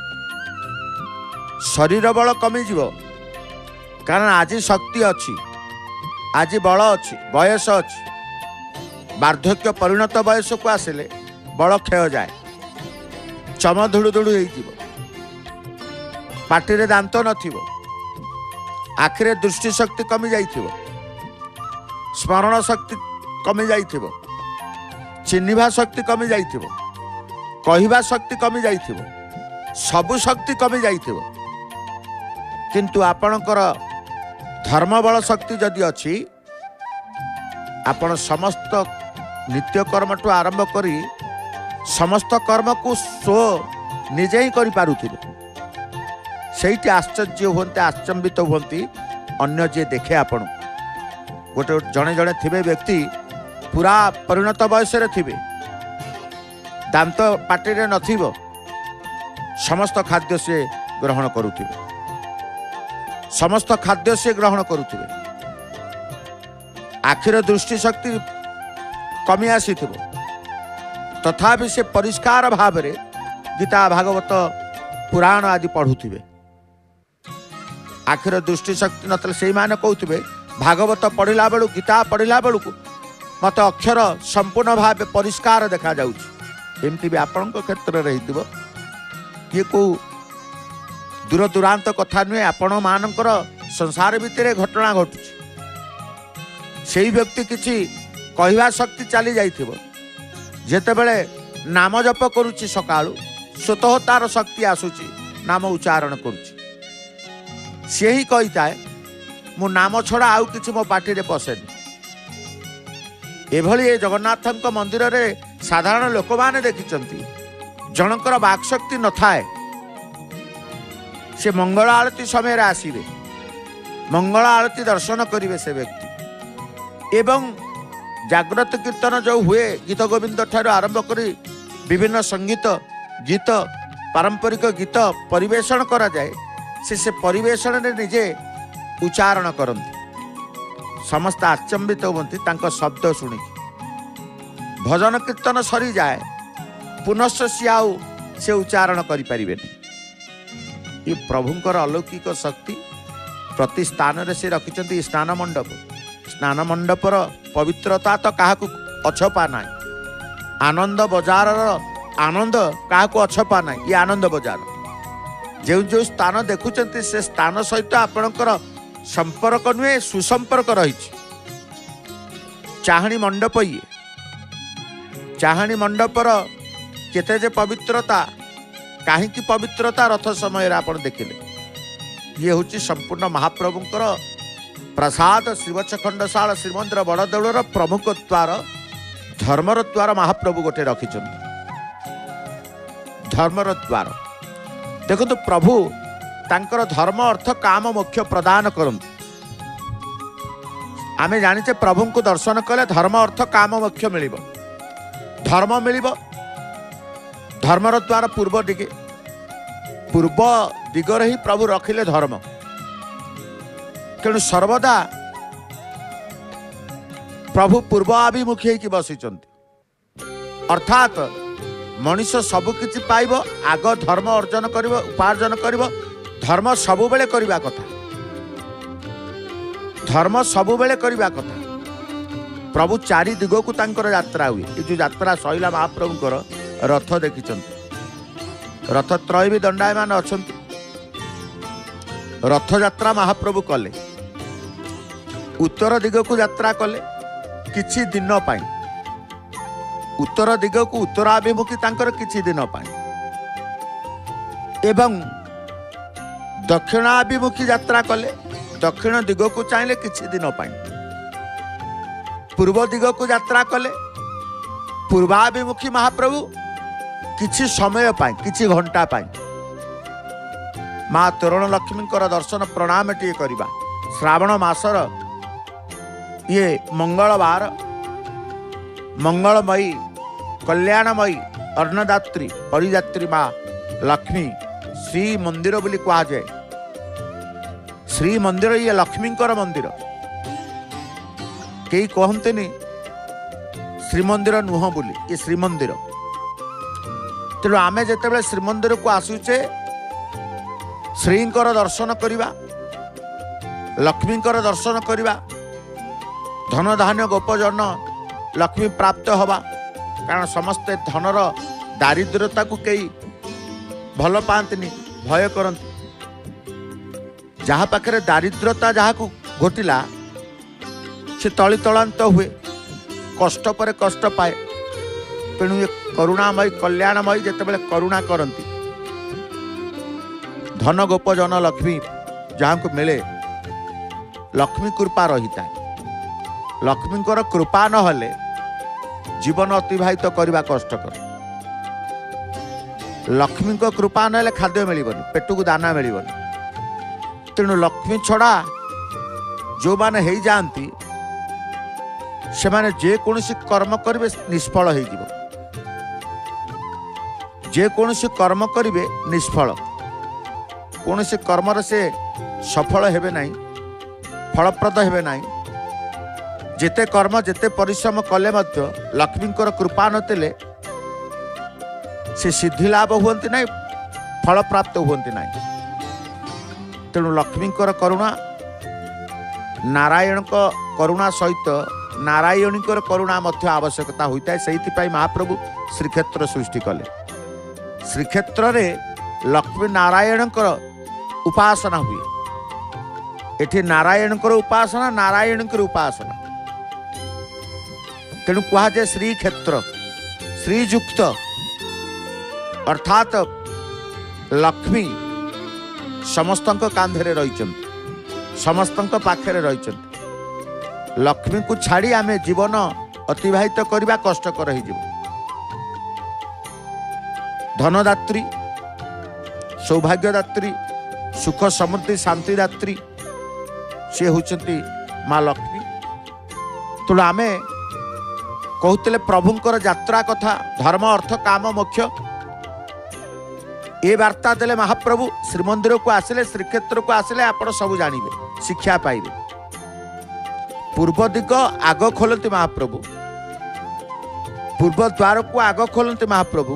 ଶରୀର ବଳ କମିଯିବ, କାରଣ ଆଜି ଶକ୍ତି ଅଛି, ଆଜି ବଳ ଅଛି, ବୟସ ଅଛି। ବାର୍ଦ୍ଧକ୍ୟ ପରିଣତ ବୟସକୁ ଆସିଲେ ବଳ କ୍ଷୟ ଯାଏ, ଚମ ଧୁଡ଼ୁ ଧୁଡ଼ୁ ହେଇଯିବ, ପାଟିରେ ଦାନ୍ତ ନଥିବ, ଆଖିରେ ଦୃଷ୍ଟି ଶକ୍ତି କମି ଯାଇଥିବ, ସ୍ମରଣ ଶକ୍ତି କମି ଯାଇଥିବ, ଚିହ୍ନିବା ଶକ୍ତି କମି ଯାଇଥିବ, କହିବା ଶକ୍ତି କମି ଯାଇଥିବ, ସବୁ ଶକ୍ତି କମି ଯାଇଥିବ। କିନ୍ତୁ ଆପଣଙ୍କର ଧର୍ମବଳ ଶକ୍ତି ଯଦି ଅଛି, ଆପଣ ସମସ୍ତ ନିତ୍ୟକର୍ମଠୁ ଆରମ୍ଭ କରି ସମସ୍ତ କର୍ମକୁ ସ୍ୱ ନିଜେ ହିଁ କରିପାରୁଥିବେ। ସେଇଠି ଆଶ୍ଚର୍ଯ୍ୟ ହୁଅନ୍ତି, ଆଶ୍ଚମ୍ବିତ ହୁଅନ୍ତି ଅନ୍ୟ ଯିଏ ଦେଖେ ଆପଣଙ୍କୁ। ଗୋଟେ ଜଣେ ଜଣେ ଥିବେ ବ୍ୟକ୍ତି, ପୁରା ପରିଣତ ବୟସରେ ଥିବେ, ଦାନ୍ତ ପାଟିରେ ନଥିବ, ସମସ୍ତ ଖାଦ୍ୟ ସେ ଗ୍ରହଣ କରୁଥିବେ, ସମସ୍ତ ଖାଦ୍ୟ ସେ ଗ୍ରହଣ କରୁଥିବେ। ଆଖିର ଦୃଷ୍ଟି ଶକ୍ତି କମି ଆସିଥିବ, ତଥାପି ସେ ପରିଷ୍କାର ଭାବରେ ଗୀତା, ଭାଗବତ, ପୁରାଣ ଆଦି ପଢ଼ୁଥିବେ। ଆଖିର ଦୃଷ୍ଟି ଶକ୍ତି ନଥିଲେ ସେଇମାନେ କହୁଥିବେ, ଭାଗବତ ପଢ଼ିଲା ବେଳକୁ, ଗୀତା ପଢ଼ିଲା ବେଳକୁ ମୋତେ ଅକ୍ଷର ସମ୍ପୂର୍ଣ୍ଣ ଭାବେ ପରିଷ୍କାର ଦେଖାଯାଉଛି। ଏମିତି ବି ଆପଣଙ୍କ କ୍ଷେତ୍ରରେ ହେଇଥିବ। କିଏ କେଉଁ ଦୂର ଦୂରାନ୍ତ କଥା ନୁହେଁ, ଆପଣମାନଙ୍କର ସଂସାର ଭିତରେ ଘଟଣା ଘଟୁଛି। ସେଇ ବ୍ୟକ୍ତି କିଛି କହିବା ଶକ୍ତି ଚାଲି ଯାଇଥିବ, ଯେତେବେଳେ ନାମ ଜପ କରୁଛି ସକାଳୁ, ସ୍ୱତଃ ତାର ଶକ୍ତି ଆସୁଛି, ନାମ ଉଚ୍ଚାରଣ କରୁଛି। ସିଏ ହିଁ କହିଥାଏ, ମୁଁ ନାମ ଛଡ଼ା ଆଉ କିଛି ମୋ ପାଟିରେ ପଶେନି। ଏଭଳି ଏ ଜଗନ୍ନାଥଙ୍କ ମନ୍ଦିରରେ ସାଧାରଣ ଲୋକମାନେ ଦେଖିଛନ୍ତି, ଜଣଙ୍କର ବାକ୍ଶକ୍ତି ନଥାଏ, ସେ ମଙ୍ଗଳ ଆଳତୀ ସମୟରେ ଆସିବେ, ମଙ୍ଗଳ ଆଳତୀ ଦର୍ଶନ କରିବେ ସେ ବ୍ୟକ୍ତି, ଏବଂ ଜାଗ୍ରତ କୀର୍ତ୍ତନ ଯେଉଁ ହୁଏ, ଗୀତ ଗୋବିନ୍ଦ ଠାରୁ ଆରମ୍ଭ କରି ବିଭିନ୍ନ ସଙ୍ଗୀତ ଗୀତ, ପାରମ୍ପରିକ ଗୀତ ପରିବେଷଣ କରାଯାଏ, ସେ ସେ ପରିବେଷଣରେ ନିଜେ ଉଚ୍ଚାରଣ କରନ୍ତି। ସମସ୍ତେ ଆଚମ୍ବିତ ହୁଅନ୍ତି ତାଙ୍କ ଶବ୍ଦ ଶୁଣିକି। ଭଜନ କୀର୍ତ୍ତନ ସରିଯାଏ, ପୁନଶ୍ଚ ସିଏ ଆଉ ସେ ଉଚ୍ଚାରଣ କରିପାରିବେନି। ଏ ପ୍ରଭୁଙ୍କର ଅଲୌକିକ ଶକ୍ତି। ପ୍ରତି ସ୍ଥାନରେ ସେ ରଖିଛନ୍ତି ସ୍ନାନ ମଣ୍ଡପ। ସ୍ନାନ ମଣ୍ଡପର ପବିତ୍ରତା ତ କାହାକୁ ଅଛପା ନାହିଁ। ଆନନ୍ଦ ବଜାରର ଆନନ୍ଦ କାହାକୁ ଅଛପା ନାହିଁ। ଇଏ ଆନନ୍ଦ ବଜାର। ଯେଉଁ ଯେଉଁ ସ୍ଥାନ ଦେଖୁଛନ୍ତି ସେ ସ୍ଥାନ ସହିତ ଆପଣଙ୍କର ସମ୍ପର୍କ ନୁହେଁ, ସୁସମ୍ପର୍କ ରହିଛି। ଚାହାଣୀ ମଣ୍ଡପ, ଇଏ ଚାହାଣୀ ମଣ୍ଡପର କେତେ ଯେ ପବିତ୍ରତା, କାହିଁକି ପବିତ୍ରତା ରଥ ସମୟରେ ଆପଣ ଦେଖିଲେ। ଇଏ ହେଉଛି ସମ୍ପୂର୍ଣ୍ଣ ମହାପ୍ରଭୁଙ୍କର ପ୍ରସାଦ। ଶ୍ରୀବତ୍ସଖଣ୍ଡଶାଳ ଶ୍ରୀମନ୍ଦିର ବଡ଼ଦେଉଳର ପ୍ରମୁଖ ଦ୍ୱାର, ଧର୍ମର ଦ୍ୱାର ମହାପ୍ରଭୁ ଗୋଟେ ରଖିଛନ୍ତି, ଧର୍ମର ଦ୍ୱାର। ଦେଖନ୍ତୁ, ପ୍ରଭୁ ତାଙ୍କର ଧର୍ମ, ଅର୍ଥ, କାମ, ମୋକ୍ଷ ପ୍ରଦାନ କରନ୍ତି। ଆମେ ଜାଣିଛେ ପ୍ରଭୁଙ୍କୁ ଦର୍ଶନ କଲେ ଧର୍ମ, ଅର୍ଥ, କାମ, ମୋକ୍ଷ ମିଳିବ, ଧର୍ମ ମିଳିବ। ଧର୍ମର ଦ୍ୱାର ପୂର୍ବ ଦିଗେ, ପୂର୍ବ ଦିଗରେ ହିଁ ପ୍ରଭୁ ରଖିଲେ ଧର୍ମ। ତେଣୁ ସର୍ବଦା ପ୍ରଭୁ ପୂର୍ବାଭିମୁଖୀ ହେଇକି ବସିଛନ୍ତି। ଅର୍ଥାତ୍ ମଣିଷ ସବୁ କିଛି ପାଇବ, ଆଗ ଧର୍ମ ଅର୍ଜନ କରିବ, ଉପାର୍ଜନ କରିବ। ଧର୍ମ ସବୁବେଳେ କରିବା କଥା, ଧର୍ମ ସବୁବେଳେ କରିବା କଥା। ପ୍ରଭୁ ଚାରି ଦିଗକୁ ତାଙ୍କର ଯାତ୍ରା ହୁଏ। ଏ ଯେଉଁ ଯାତ୍ରା ସଇଲା ମହାପ୍ରଭୁଙ୍କର, ରଥ ଦେଖିଛନ୍ତି, ରଥତ୍ରୟ ବି ଦଣ୍ଡାୟମାନ ଅଛନ୍ତି। ରଥଯାତ୍ରା ମହାପ୍ରଭୁ କଲେ, ଉତ୍ତର ଦିଗକୁ ଯାତ୍ରା କଲେ କିଛି ଦିନ ପାଇଁ, ଉତ୍ତର ଦିଗକୁ ଉତ୍ତରାଭିମୁଖୀ ତାଙ୍କର କିଛି ଦିନ ପାଇଁ, ଏବଂ ଦକ୍ଷିଣାଭିମୁଖୀ ଯାତ୍ରା କଲେ, ଦକ୍ଷିଣ ଦିଗକୁ ଚାହିଁଲେ କିଛି ଦିନ ପାଇଁ, ପୂର୍ବ ଦିଗକୁ ଯାତ୍ରା କଲେ ପୂର୍ବାଭିମୁଖୀ ମହାପ୍ରଭୁ କିଛି ସମୟ ପାଇଁ, କିଛି ଘଣ୍ଟା ପାଇଁ। ମା ତୋରଣ ଲକ୍ଷ୍ମୀଙ୍କର ଦର୍ଶନ ପ୍ରଣାମ ଟିକେ କରିବା। ଶ୍ରାବଣ ମାସର ଇଏ ମଙ୍ଗଳବାର, ମଙ୍ଗଳମୟୀ କଲ୍ୟାଣମୟୀ ଅନ୍ନଦାତ୍ରୀ ପରିଯାତ୍ରୀ ମା ଲକ୍ଷ୍ମୀ। ଶ୍ରୀମନ୍ଦିର ବୋଲି କୁହାଯାଏ। ଶ୍ରୀମନ୍ଦିର ଇଏ ଲକ୍ଷ୍ମୀଙ୍କର ମନ୍ଦିର। କେହି କହନ୍ତିନି ଶ୍ରୀମନ୍ଦିର ନୁହଁ ବୋଲି, ଇଏ ଶ୍ରୀମନ୍ଦିର। ତେଣୁ ଆମେ ଯେତେବେଳେ ଶ୍ରୀମନ୍ଦିରକୁ ଆସୁଛେ, ଶ୍ରୀଙ୍କର ଦର୍ଶନ କରିବା, ଲକ୍ଷ୍ମୀଙ୍କର ଦର୍ଶନ କରିବା, ଧନଧାନ୍ୟ ଗୋପଜନ ଲକ୍ଷ୍ମୀ ପ୍ରାପ୍ତ ହେବା। କାରଣ ସମସ୍ତେ ଧନର ଦାରିଦ୍ର୍ୟତାକୁ କେହି ଭଲ ପାଆନ୍ତିନି, ଭୟ କରନ୍ତି। ଯାହା ପାଖରେ ଦାରିଦ୍ର୍ୟତା ଯାହାକୁ ଘଟିଲା, ସେ ତଳିତଳାନ୍ତ ହୁଏ, କଷ୍ଟ ପରେ କଷ୍ଟ ପାଏ। ତେଣୁ ଏ କରୁଣାମୟୀ କଲ୍ୟାଣମୟୀ ଯେତେବେଳେ କରୁଣା କରନ୍ତି, ଧନ ଗୋପଜନ ଲକ୍ଷ୍ମୀ ଯାହାଙ୍କୁ ମିଳେ, ଲକ୍ଷ୍ମୀ କୃପା ରହିଥାଏ। ଲକ୍ଷ୍ମୀଙ୍କର କୃପା ନହେଲେ ଜୀବନ ଅତିବାହିତ କରିବା କଷ୍ଟକର। ଲକ୍ଷ୍ମୀଙ୍କ କୃପା ନହେଲେ ଖାଦ୍ୟ ମିଳିବନି, ପେଟକୁ ଦାନା ମିଳିବନି। ତେଣୁ ଲକ୍ଷ୍ମୀ ଛଡ଼ା ଯେଉଁମାନେ ହେଇଯାଆନ୍ତି, ସେମାନେ ଯେକୌଣସି କର୍ମ କରିବେ ନିଷ୍ଫଳ ହେଇଯିବ। ଯେକୌଣସି କର୍ମ କରିବେ ନିଷ୍ଫଳ, କୌଣସି କର୍ମରେ ସେ ସଫଳ ହେବେ ନାହିଁ, ଫଳପ୍ରଦ ହେବେ ନାହିଁ। ଯେତେ କର୍ମ ଯେତେ ପରିଶ୍ରମ କଲେ ମଧ୍ୟ ଲକ୍ଷ୍ମୀଙ୍କର କୃପା ନଥିଲେ ସେ ସିଦ୍ଧି ଲାଭ ହୁଅନ୍ତି ନାହିଁ, ଫଳପ୍ରାପ୍ତ ହୁଅନ୍ତି ନାହିଁ। ତେଣୁ ଲକ୍ଷ୍ମୀଙ୍କର କରୁଣା, ନାରାୟଣଙ୍କ କରୁଣା ସହିତ ନାରାୟଣୀଙ୍କର କରୁଣା ମଧ୍ୟ ଆବଶ୍ୟକତା ହୋଇଥାଏ। ସେଇଥିପାଇଁ ମହାପ୍ରଭୁ ଶ୍ରୀକ୍ଷେତ୍ର ସୃଷ୍ଟି କଲେ। ଶ୍ରୀକ୍ଷେତ୍ରରେ ଲକ୍ଷ୍ମୀ ନାରାୟଣଙ୍କର ଉପାସନା ହୁଏ। ଏଠି ନାରାୟଣଙ୍କର ଉପାସନା, ନାରାୟଣଙ୍କର ଉପାସନା। ତେଣୁ କୁହାଯାଏ ଶ୍ରୀକ୍ଷେତ୍ର, ଶ୍ରୀଯୁକ୍ତ, ଅର୍ଥାତ୍ ଲକ୍ଷ୍ମୀ ସମସ୍ତଙ୍କ କାନ୍ଧରେ ରହିଛନ୍ତି, ସମସ୍ତଙ୍କ ପାଖରେ ରହିଛନ୍ତି। ଲକ୍ଷ୍ମୀଙ୍କୁ ଛାଡ଼ି ଆମେ ଜୀବନ ଅତିବାହିତ କରିବା କଷ୍ଟକର ହେଇଯିବ। ଧନଦାତ୍ରୀ, ସୌଭାଗ୍ୟଦାତ୍ରୀ, ସୁଖ ସମୃଦ୍ଧି ଶାନ୍ତିଦାତ୍ରୀ ସିଏ ହେଉଛନ୍ତି ମା ଲକ୍ଷ୍ମୀ। ତେଣୁ ଆମେ କହୁଥିଲେ ପ୍ରଭୁଙ୍କର ଯାତ୍ରା କଥା, ଧର୍ମ ଅର୍ଥ କାମ ମୋକ୍ଷ ଏ ବାର୍ତ୍ତା ଦେଲେ ମହାପ୍ରଭୁ। ଶ୍ରୀମନ୍ଦିରକୁ ଆସିଲେ, ଶ୍ରୀକ୍ଷେତ୍ରକୁ ଆସିଲେ ଆପଣ ସବୁ ଜାଣିବେ, ଶିକ୍ଷା ପାଇବେ। ପୂର୍ବ ଦିଗ ଆଗ ଖୋଲନ୍ତି ମହାପ୍ରଭୁ, ପୂର୍ବ ଦ୍ୱାରକୁ ଆଗ ଖୋଲନ୍ତି ମହାପ୍ରଭୁ,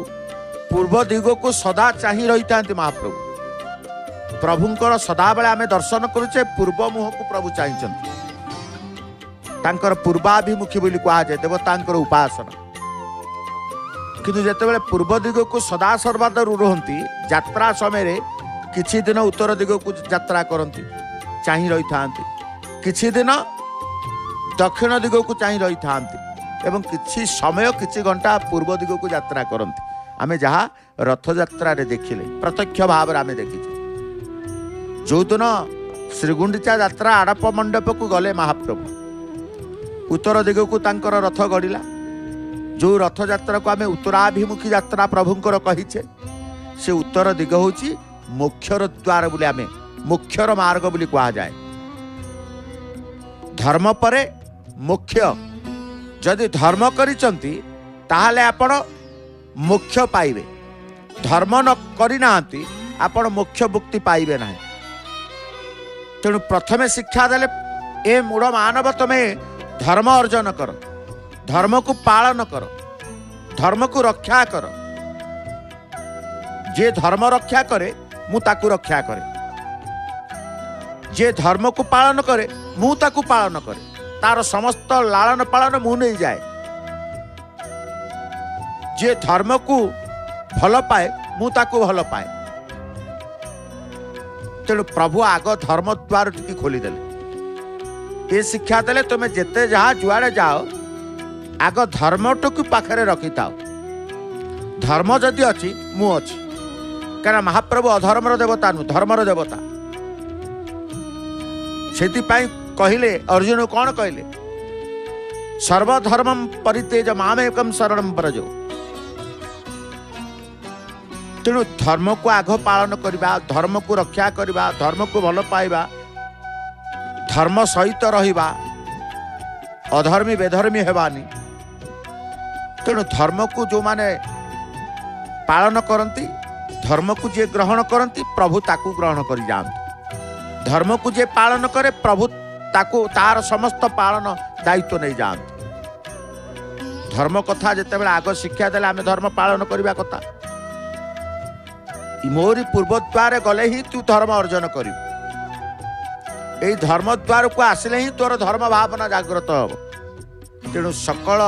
ପୂର୍ବ ଦିଗକୁ ସଦା ଚାହିଁ ରହିଥାନ୍ତି ମହାପ୍ରଭୁ। ପ୍ରଭୁଙ୍କର ସଦାବେଳେ ଆମେ ଦର୍ଶନ କରୁଛେ, ପୂର୍ବ ମୁହଁକୁ ପ୍ରଭୁ ଚାହିଁଛନ୍ତି। ତାଙ୍କର ପୂର୍ବାଭିମୁଖୀ ବୋଲି କୁହାଯାଏ ଦେବତାଙ୍କର ଉପାସନା। କିନ୍ତୁ ଯେତେବେଳେ ପୂର୍ବ ଦିଗକୁ ସଦାସର୍ବଦା ରୁହନ୍ତି, ଯାତ୍ରା ସମୟରେ କିଛି ଦିନ ଉତ୍ତର ଦିଗକୁ ଯାତ୍ରା କରନ୍ତି, ଚାହିଁ ରହିଥାନ୍ତି, କିଛି ଦିନ ଦକ୍ଷିଣ ଦିଗକୁ ଚାହିଁ ରହିଥାନ୍ତି ଏବଂ କିଛି ସମୟ କିଛି ଘଣ୍ଟା ପୂର୍ବ ଦିଗକୁ ଯାତ୍ରା କରନ୍ତି। ଆମେ ଯାହା ରଥଯାତ୍ରାରେ ଦେଖିଲେ ପ୍ରତ୍ୟକ୍ଷ ଭାବରେ ଆମେ ଦେଖିଛେ। ଯେଉଁଦିନ ଶ୍ରୀଗୁଣ୍ଡିଚା ଯାତ୍ରା ଆଡ଼ପ ମଣ୍ଡପକୁ ଗଲେ ମହାପ୍ରଭୁ, ଉତ୍ତର ଦିଗକୁ ତାଙ୍କର ରଥ ଗଡ଼ିଲା। ଯେଉଁ ରଥଯାତ୍ରାକୁ ଆମେ ଉତ୍ତରାଭିମୁଖୀ ଯାତ୍ରା ପ୍ରଭୁଙ୍କର କହିଛେ, ସେ ଉତ୍ତର ଦିଗ ହେଉଛି ମୋକ୍ଷର ଦ୍ୱାର ବୋଲି, ଆମେ ମୋକ୍ଷର ମାର୍ଗ ବୋଲି କୁହାଯାଏ। ଧର୍ମ ପରେ ମୋକ୍ଷ। ଯଦି ଧର୍ମ କରିଛନ୍ତି ତାହେଲେ ଆପଣ ମୋକ୍ଷ ପାଇବେ, ଧର୍ମ ନ କରିନାହାନ୍ତି ଆପଣ ମୋକ୍ଷ ମୁକ୍ତି ପାଇବେ ନାହିଁ। ତେଣୁ ପ୍ରଥମେ ଶିକ୍ଷା ଦେଲେ, ଏ ମୂଢ଼ ମାନବ, ତମେ ଧର୍ମ ଅର୍ଜନ କର, ଧର୍ମକୁ ପାଳନ କର, ଧର୍ମକୁ ରକ୍ଷା କର। ଯିଏ ଧର୍ମ ରକ୍ଷା କରେ ମୁଁ ତାକୁ ରକ୍ଷା କରେ, ଯିଏ ଧର୍ମକୁ ପାଳନ କରେ ମୁଁ ତାକୁ ପାଳନ କରେ, ତାର ସମସ୍ତ ଲାଳନ ପାଳନ ମୁଁ ନେଇଯାଏ। ଯିଏ ଧର୍ମକୁ ଭଲ ପାଏ ମୁଁ ତାକୁ ଭଲ ପାଏ। ତେଣୁ ପ୍ରଭୁ ଆଗ ଧର୍ମ ଦ୍ୱାର ଟିକେ ଖୋଲିଦେଲେ, ଏ ଶିକ୍ଷା ଦେଲେ ତୁମେ ଯେତେ ଯାହା ଯୁଆଡ଼େ ଯାଅ ଆଗ ଧର୍ମଟକୁ ପାଖରେ ରଖିଥାଅ। ଧର୍ମ ଯଦି ଅଛି ମୁଁ ଅଛି, କାରଣ ମହାପ୍ରଭୁ ଅଧର୍ମର ଦେବତା ନୁହଁ, ଧର୍ମର ଦେବତା। ସେଥିପାଇଁ କହିଲେ ଅର୍ଜୁନ କ'ଣ କହିଲେ? ସର୍ବଧର୍ମಂ ପରିତ୍ୟଜ ମାମେକಂ ଶରଣಂ ବ୍ରଜ। ତେଣୁ ଧର୍ମକୁ ଆଗ ପାଳନ କରିବା, ଧର୍ମକୁ ରକ୍ଷା କରିବା, ଧର୍ମକୁ ଭଲ ପାଇବା, ଧର୍ମ ସହିତ ରହିବା, ଅଧର୍ମୀ ବେଧର୍ମୀ ହେବାନି। ତେଣୁ ଧର୍ମକୁ ଯେଉଁମାନେ ପାଳନ କରନ୍ତି, ଧର୍ମକୁ ଯିଏ ଗ୍ରହଣ କରନ୍ତି ପ୍ରଭୁ ତାକୁ ଗ୍ରହଣ କରିଯାଆନ୍ତି। ଧର୍ମକୁ ଯିଏ ପାଳନ କରେ ପ୍ରଭୁ ତାକୁ ତାର ସମସ୍ତ ପାଳନ ଦାୟିତ୍ୱ ନେଇଯାଆନ୍ତି। ଧର୍ମ କଥା ଯେତେବେଳେ ଆଗ ଶିକ୍ଷା ଦେଲେ ଆମେ ଧର୍ମ ପାଳନ କରିବା କଥା। ମୋରି ପୂର୍ବ ଦ୍ୱାରେ ଗଲେ ହିଁ ତୁ ଧର୍ମ ଅର୍ଜନ କରିବୁ। ଏଇ ଧର୍ମ ଦ୍ୱାରକୁ ଆସିଲେ ହିଁ ତୋର ଧର୍ମ ଭାବନା ଜାଗ୍ରତ ହେବ। ତେଣୁ ସକଳ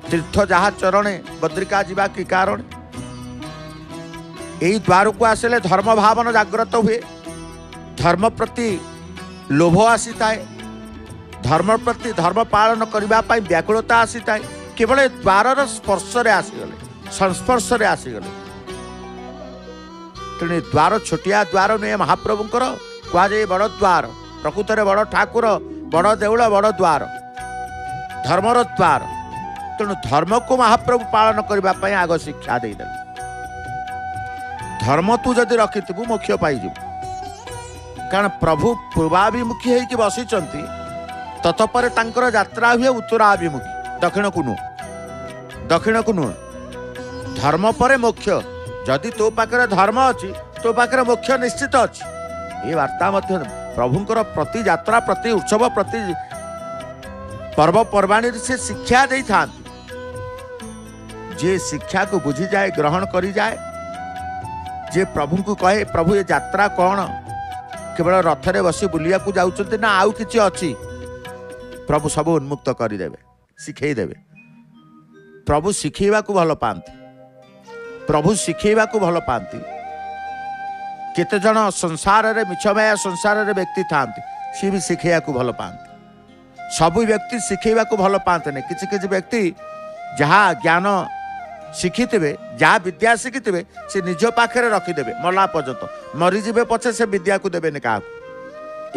ତୀର୍ଥ ଯାହା ଚରଣେ ବଦ୍ରିକା ଯିବା କି କାରଣ, ଏଇ ଦ୍ୱାରକୁ ଆସିଲେ ଧର୍ମ ଭାବନା ଜାଗ୍ରତ ହୁଏ, ଧର୍ମ ପ୍ରତି ଲୋଭ ଆସିଥାଏ, ଧର୍ମ ପ୍ରତି ଧର୍ମ ପାଳନ କରିବା ପାଇଁ ବ୍ୟାକୁଳତା ଆସିଥାଏ। କେବଳ ଏ ଦ୍ୱାରର ସ୍ପର୍ଶରେ ଆସିଗଲେ, ସଂସ୍ପର୍ଶରେ ଆସିଗଲେ। ତେଣୁ ଏ ଦ୍ୱାର ଛୋଟିଆ ଦ୍ୱାର ନୁହେଁ, ମହାପ୍ରଭୁଙ୍କର କୁହାଯାଏ ବଡ଼ ଦ୍ୱାର। ପ୍ରକୃତରେ ବଡ଼ ଠାକୁର, ବଡ଼ ଦେଉଳ, ବଡ଼ ଦ୍ୱାର, ଧର୍ମର ଦ୍ୱାର। ତେଣୁ ଧର୍ମକୁ ମହାପ୍ରଭୁ ପାଳନ କରିବା ପାଇଁ ଆଗ ଶିକ୍ଷା ଦେଇଦେଲେ। ଧର୍ମ ତୁ ଯଦି ରଖିଥିବୁ ମୋକ୍ଷ ପାଇଯିବୁ। କାରଣ ପ୍ରଭୁ ପୂର୍ବାଭିମୁଖୀ ହେଇକି ବସିଛନ୍ତି, ତତପରେ ତାଙ୍କର ଯାତ୍ରା ହୁଏ ଉତ୍ତରାଭିମୁଖୀ, ଦକ୍ଷିଣକୁ ନୁହଁ, ଦକ୍ଷିଣକୁ ନୁହଁ। ଧର୍ମ ପରେ ମୋକ୍ଷ। ଯଦି ତୋ ପାଖରେ ଧର୍ମ ଅଛି ତୋ ପାଖରେ ମୋକ୍ଷ ନିଶ୍ଚିତ ଅଛି। ଏ ବାର୍ତ୍ତା ମଧ୍ୟ ପ୍ରଭୁଙ୍କର ପ୍ରତି ଯାତ୍ରା, ପ୍ରତି ଉତ୍ସବ, ପ୍ରତି ପର୍ବପର୍ବାଣୀରେ ସେ ଶିକ୍ଷା ଦେଇଥାନ୍ତି। ଯିଏ ଶିକ୍ଷାକୁ ବୁଝିଯାଏ, ଗ୍ରହଣ କରିଯାଏ, ଯିଏ ପ୍ରଭୁଙ୍କୁ କହେ ପ୍ରଭୁ ଏ ଯାତ୍ରା କ'ଣ, କେବଳ ରଥରେ ବସି ବୁଲିବାକୁ ଯାଉଛନ୍ତି ନା ଆଉ କିଛି ଅଛି, ପ୍ରଭୁ ସବୁ ଉନ୍ମୁକ୍ତ କରିଦେବେ, ଶିଖେଇ ଦେବେ। ପ୍ରଭୁ ଶିଖେଇବାକୁ ଭଲ ପାଆନ୍ତି, ପ୍ରଭୁ ଶିଖେଇବାକୁ ଭଲ ପାଆନ୍ତି। କେତେଜଣ ସଂସାରରେ ମିଛମାୟା ସଂସାରରେ ବ୍ୟକ୍ତି ଥାଆନ୍ତି, ସିଏ ବି ଶିଖେଇବାକୁ ଭଲ ପାଆନ୍ତି। ସବୁ ବ୍ୟକ୍ତି ଶିଖେଇବାକୁ ଭଲ ପାଆନ୍ତିନି। କିଛି କିଛି ବ୍ୟକ୍ତି ଯାହା ଜ୍ଞାନ ଶିଖିଥିବେ, ଯାହା ବିଦ୍ୟା ଶିଖିଥିବେ, ସେ ନିଜ ପାଖରେ ରଖିଦେବେ ମଲା ପର୍ଯ୍ୟନ୍ତ, ମରିଯିବେ ପଛେ ସେ ବିଦ୍ୟାକୁ ଦେବେନି କାହାକୁ।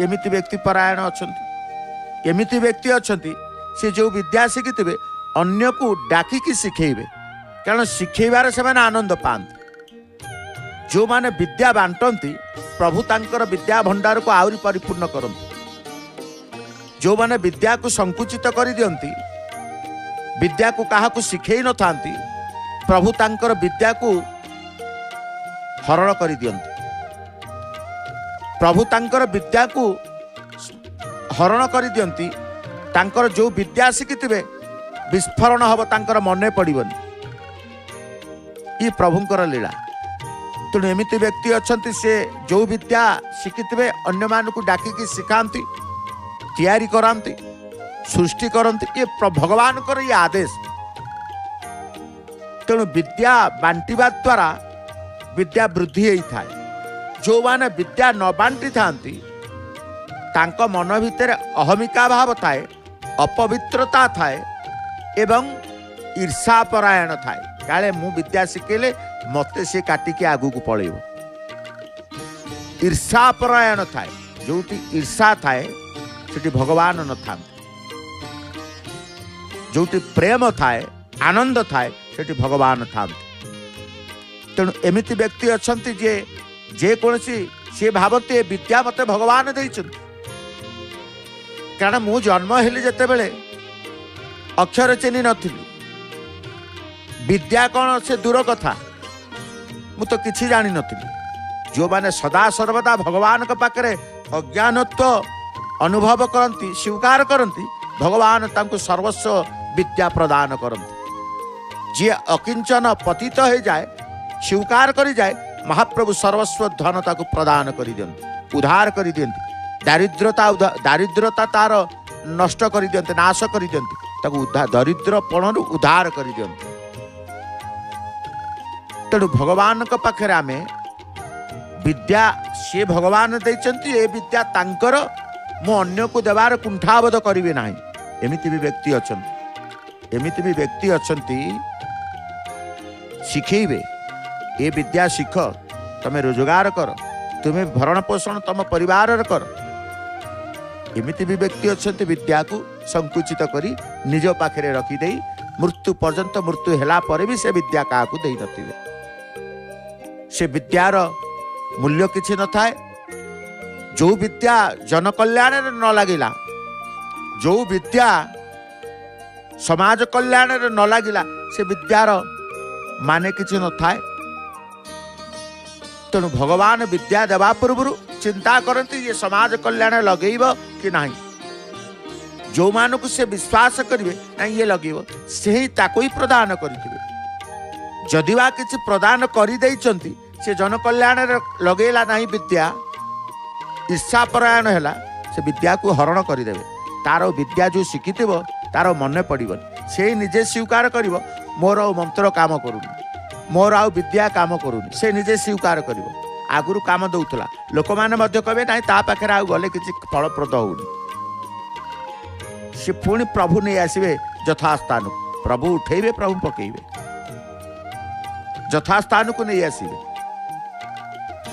ଏମିତି ବ୍ୟକ୍ତି ପରାୟଣ ଅଛନ୍ତି। ଏମିତି ବ୍ୟକ୍ତି ଅଛନ୍ତି ସେ ଯେଉଁ ବିଦ୍ୟା ଶିଖିଥିବେ ଅନ୍ୟକୁ ଡାକିକି ଶିଖେଇବେ, କାରଣ ଶିଖେଇବାରେ ସେମାନେ ଆନନ୍ଦ ପାଆନ୍ତି। ଯେଉଁମାନେ ବିଦ୍ୟା ବାଣ୍ଟନ୍ତି ପ୍ରଭୁ ତାଙ୍କର ବିଦ୍ୟା ଭଣ୍ଡାରକୁ ଆହୁରି ପରିପୂର୍ଣ୍ଣ କରନ୍ତି। ଯେଉଁମାନେ ବିଦ୍ୟାକୁ ସଙ୍କୁଚିତ କରିଦିଅନ୍ତି, ବିଦ୍ୟାକୁ କାହାକୁ ଶିଖେଇ ନଥାନ୍ତି, ପ୍ରଭୁ ତାଙ୍କର ବିଦ୍ୟାକୁ ହରଣ କରିଦିଅନ୍ତି। ପ୍ରଭୁ ତାଙ୍କର ବିଦ୍ୟାକୁ ହରଣ କରିଦିଅନ୍ତି। ତାଙ୍କର ଯେଉଁ ବିଦ୍ୟା ଶିଖିଥିବେ ବିସ୍ଫୋରଣ ହେବ, ତାଙ୍କର ମନେ ପଡ଼ିବନି। ଇଏ ପ୍ରଭୁଙ୍କର ଲୀଳା। ତେଣୁ ଏମିତି ବ୍ୟକ୍ତି ଅଛନ୍ତି ସେ ଯେଉଁ ବିଦ୍ୟା ଶିଖିଥିବେ ଅନ୍ୟମାନଙ୍କୁ ଡାକିକି ଶିଖାନ୍ତି, ତିଆରି କରାନ୍ତି, ସୃଷ୍ଟି କରନ୍ତି। ଇଏ ଭଗବାନଙ୍କର ଇଏ ଆଦେଶ। ତେଣୁ ବିଦ୍ୟା ବାଣ୍ଟିବା ଦ୍ୱାରା ବିଦ୍ୟା ବୃଦ୍ଧି ହେଇଥାଏ। ଯେଉଁମାନେ ବିଦ୍ୟା ନ ବାଣ୍ଟିଥାନ୍ତି ତାଙ୍କ ମନ ଭିତରେ ଅହମିକା ଭାବ ଥାଏ, ଅପବିତ୍ରତା ଥାଏ ଏବଂ ଈର୍ଷାପରାୟଣ ଥାଏ। କାଳେ ମୁଁ ବିଦ୍ୟା ଶିଖେଇଲେ ମୋତେ ସେ କାଟିକି ଆଗକୁ ପଳେଇବ, ଈର୍ଷାପରାୟଣ ଥାଏ। ଯେଉଁଠି ଈର୍ଷା ଥାଏ ସେଠି ଭଗବାନ ନଥାନ୍ତି, ଯେଉଁଠି ପ୍ରେମ ଥାଏ, ଆନନ୍ଦ ଥାଏ, ସେଠି ଭଗବାନ ଥାନ୍ତି। ତେଣୁ ଏମିତି ବ୍ୟକ୍ତି ଅଛନ୍ତି ଯେ ଯେକୌଣସି ସିଏ ଭାବନ୍ତି ଏ ବିଦ୍ୟା ମୋତେ ଭଗବାନ ଦେଇଛନ୍ତି। କାରଣ ମୁଁ ଜନ୍ମ ହେଲି ଯେତେବେଳେ ଅକ୍ଷର ଚିହ୍ନି ନଥିଲି, ବିଦ୍ୟା କ'ଣ ସେ ଦୂର କଥା, ମୁଁ ତ କିଛି ଜାଣିନଥିଲି। ଯେଉଁମାନେ ସଦାସର୍ବଦା ଭଗବାନଙ୍କ ପାଖରେ ଅଜ୍ଞାନତ୍ୱ ଅନୁଭବ କରନ୍ତି, ସ୍ୱୀକାର କରନ୍ତି, ଭଗବାନ ତାଙ୍କୁ ସର୍ବସ୍ୱ ବିଦ୍ୟା ପ୍ରଦାନ କରନ୍ତି। ଯିଏ ଅକିଞ୍ଚନ ପତିତ ହେଇଯାଏ, ସ୍ୱୀକାର କରିଯାଏ, ମହାପ୍ରଭୁ ସର୍ବସ୍ୱ ଧନ ତାକୁ ପ୍ରଦାନ କରିଦିଅନ୍ତି, ଉଦ୍ଧାର କରିଦିଅନ୍ତି। ଦାରିଦ୍ରତା ତାର ନଷ୍ଟ କରିଦିଅନ୍ତି, ନାଶ କରିଦିଅନ୍ତି, ତାକୁ ଦରିଦ୍ରପଣରୁ ଉଦ୍ଧାର କରିଦିଅନ୍ତି। ତେଣୁ ଭଗବାନଙ୍କ ପାଖରେ ଆମେ ବିଦ୍ୟା ସିଏ ଭଗବାନ ଦେଇଛନ୍ତି, ଏ ବିଦ୍ୟା ତାଙ୍କର, ମୁଁ ଅନ୍ୟକୁ ଦେବାର କୁଣ୍ଠାବୋଧ କରିବି ନାହିଁ। ଏମିତି ବି ବ୍ୟକ୍ତି ଅଛନ୍ତି, ଏମିତି ବି ବ୍ୟକ୍ତି ଅଛନ୍ତି ଶିଖେଇବେ, ଏ ବିଦ୍ୟା ଶିଖ, ତମେ ରୋଜଗାର କର, ତୁମେ ଭରଣ ପୋଷଣ ତମ ପରିବାରର କର। ଏମିତି ବି ବ୍ୟକ୍ତି ଅଛନ୍ତି ବିଦ୍ୟାକୁ ସଂକୁଚିତ କରି ନିଜ ପାଖରେ ରଖିଦେଇ ମୃତ୍ୟୁ ପର୍ଯ୍ୟନ୍ତ, ମୃତ୍ୟୁ ହେଲା ପରେ ବି ସେ ବିଦ୍ୟା କାହାକୁ ଦେଇନଥିବେ। ସେ ବିଦ୍ୟାର ମୂଲ୍ୟ କିଛି ନଥାଏ। ଯେଉଁ ବିଦ୍ୟା ଜନକଲ୍ୟାଣରେ ନ ଲାଗିଲା, ଯେଉଁ ବିଦ୍ୟା ସମାଜ କଲ୍ୟାଣରେ ନ ଲାଗିଲା, ସେ ବିଦ୍ୟାର ମାନେ କିଛି ନଥାଏ। ତେଣୁ ଭଗବାନ ବିଦ୍ୟା ଦେବା ପୂର୍ବରୁ ଚିନ୍ତା କରନ୍ତି ଯେ ସମାଜ କଲ୍ୟାଣ ଲଗେଇବ କି ନାହିଁ। ଯେଉଁମାନଙ୍କୁ ସେ ବିଶ୍ୱାସ କରିବେ ନାଇଁ ଇଏ ଲଗେଇବ, ସେହି ତାକୁ ହିଁ ପ୍ରଦାନ କରିଥିବେ। ଯଦି ବା କିଛି ପ୍ରଦାନ କରିଦେଇଛନ୍ତି, ସେ ଜନକଲ୍ୟାଣରେ ଲଗେଇଲା ନାହିଁ ବିଦ୍ୟା, ଈର୍ଷାପରାୟଣ ହେଲା, ସେ ବିଦ୍ୟାକୁ ହରଣ କରିଦେବେ। ତାର ବିଦ୍ୟା ଯେଉଁ ଶିଖିଥିବ ତାର ମନେ ପଡ଼ିବନି, ସେ ନିଜେ ସ୍ୱୀକାର କରିବ ମୋର ଆଉ ମନ୍ତ୍ର କାମ କରୁନି, ମୋର ଆଉ ବିଦ୍ୟା କାମ କରୁନି, ସେ ନିଜେ ସ୍ୱୀକାର କରିବ। ଆଗରୁ କାମ ଦେଉଥିଲା, ଲୋକମାନେ ମଧ୍ୟ କହିବେ ନାଇଁ ତା ପାଖରେ ଆଉ ଗଲେ କିଛି ଫଳପ୍ରଦ ହେଉନି। ସେ ପୁଣି ପ୍ରଭୁ ନେଇ ଆସିବେ ଯଥାସ୍ଥାନକୁ, ପ୍ରଭୁ ଉଠେଇବେ, ପ୍ରଭୁ ପକେଇବେ, ଯଥାସ୍ଥାନକୁ ନେଇ ଆସିବେ।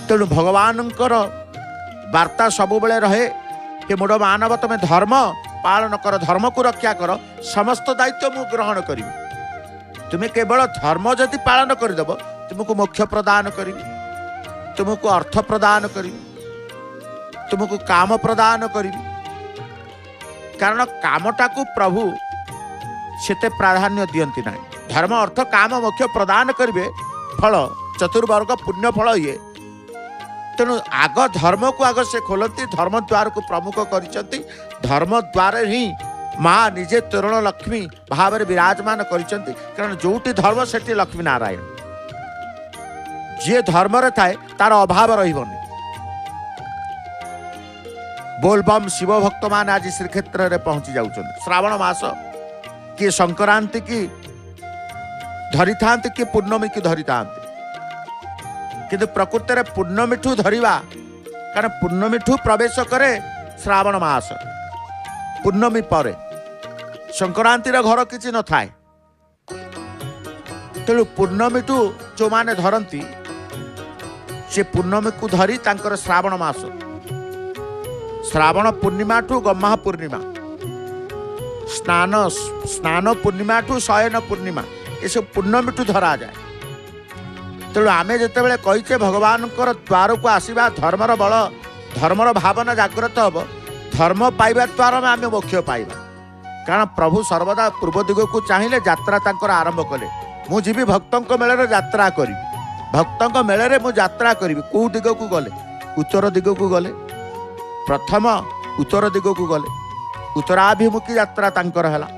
ତେଣୁ ଭଗବାନଙ୍କର ବାର୍ତ୍ତା ସବୁବେଳେ ରହେ କି ମୂଢ଼ ମାନବ, ତମେ ଧର୍ମ ପାଳନ କର, ଧର୍ମକୁ ରକ୍ଷା କର, ସମସ୍ତ ଦାୟିତ୍ୱ ମୁଁ ଗ୍ରହଣ କରିବି। ତୁମେ କେବଳ ଧର୍ମ ଯଦି ପାଳନ କରିଦେବ, ତୁମକୁ ମୋକ୍ଷ ପ୍ରଦାନ କରିବି, ତୁମକୁ ଅର୍ଥ ପ୍ରଦାନ କରିବି, ତୁମକୁ କାମ ପ୍ରଦାନ କରିବି। କାରଣ କାମଟାକୁ ପ୍ରଭୁ ସେତେ ପ୍ରାଧାନ୍ୟ ଦିଅନ୍ତି ନାହିଁ। ଧର୍ମ ଅର୍ଥ କାମ ମୋକ୍ଷ ପ୍ରଦାନ କରିବେ, ଫଳ ଚତୁର୍ବର୍ଗ ପୁଣ୍ୟ ଫଳ ଇଏ। ତେଣୁ ଆଗ ଧର୍ମକୁ ଆଗ ସେ ଖୋଲନ୍ତି, ଧର୍ମ ଦ୍ୱାରକୁ ପ୍ରମୁଖ କରିଛନ୍ତି। ଧର୍ମ ଦ୍ୱାରରେ ହିଁ ମା ନିଜେ ତୋରଣ ଲକ୍ଷ୍ମୀ ଭାବରେ ବିରାଜମାନ କରିଛନ୍ତି। କାରଣ ଯେଉଁଠି ଧର୍ମ ସେଠି ଲକ୍ଷ୍ମୀ ନାରାୟଣ। ଯିଏ ଧର୍ମରେ ଥାଏ ତାର ଅଭାବ ରହିବନି। ବୋଲବମ୍ ଶିବ ଭକ୍ତମାନେ ଆଜି ଶ୍ରୀକ୍ଷେତ୍ରରେ ପହଞ୍ଚି ଯାଉଛନ୍ତି। ଶ୍ରାବଣ ମାସ କିଏ ସଂକ୍ରାନ୍ତି କି ଧରିଥାନ୍ତି, କିଏ ପୂର୍ଣ୍ଣମୀ କି ଧରିଥାନ୍ତି, କିନ୍ତୁ ପ୍ରକୃତରେ ପୂର୍ଣ୍ଣମୀଠୁ ଧରିବା, କାରଣ ପୂର୍ଣ୍ଣମୀଠୁ ପ୍ରବେଶ କରେ ଶ୍ରାବଣ ମାସ। ପୂର୍ଣ୍ଣମୀ ପରେ ସଂକ୍ରାନ୍ତିର ଘର କିଛି ନଥାଏ। ତେଣୁ ପୂର୍ଣ୍ଣମୀଠୁ ଯେଉଁମାନେ ଧରନ୍ତି ସେ ପୂର୍ଣ୍ଣମୀକୁ ଧରି ତାଙ୍କର ଶ୍ରାବଣ ମାସ, ଶ୍ରାବଣ ପୂର୍ଣ୍ଣିମାଠୁ ଗହ୍ମା ପୂର୍ଣ୍ଣିମା, ସ୍ନାନ ପୂର୍ଣ୍ଣିମାଠୁ ଶୟନ ପୂର୍ଣ୍ଣିମା, ଏସବୁ ପୂର୍ଣ୍ଣମୀଠୁ ଧରାଯାଏ। ତେଣୁ ଆମେ ଯେତେବେଳେ କହିଛେ ଭଗବାନଙ୍କର ଦ୍ୱାରକୁ ଆସିବା, ଧର୍ମର ବଳ, ଧର୍ମର ଭାବନା ଜାଗ୍ରତ ହେବ, ଧର୍ମ ପାଇବା ଦ୍ୱାରା ଆମେ ମୋକ୍ଷ ପାଇବା। କାରଣ ପ୍ରଭୁ ସର୍ବଦା ପୂର୍ବ ଦିଗକୁ ଚାହିଁଲେ ଯାତ୍ରା ତାଙ୍କର ଆରମ୍ଭ କଲେ। ମୁଁ ଯିବି ଭକ୍ତଙ୍କ ମେଳରେ ଯାତ୍ରା କରିବି, ଭକ୍ତଙ୍କ ମେଳରେ ମୁଁ ଯାତ୍ରା କରିବି। କେଉଁ ଦିଗକୁ ଗଲେ? ଉତ୍ତର ଦିଗକୁ ଗଲେ। ପ୍ରଥମ ଉତ୍ତର ଦିଗକୁ ଗଲେ, ଉତ୍ତରାଭିମୁଖୀ ଯାତ୍ରା ତାଙ୍କର ହେଲା।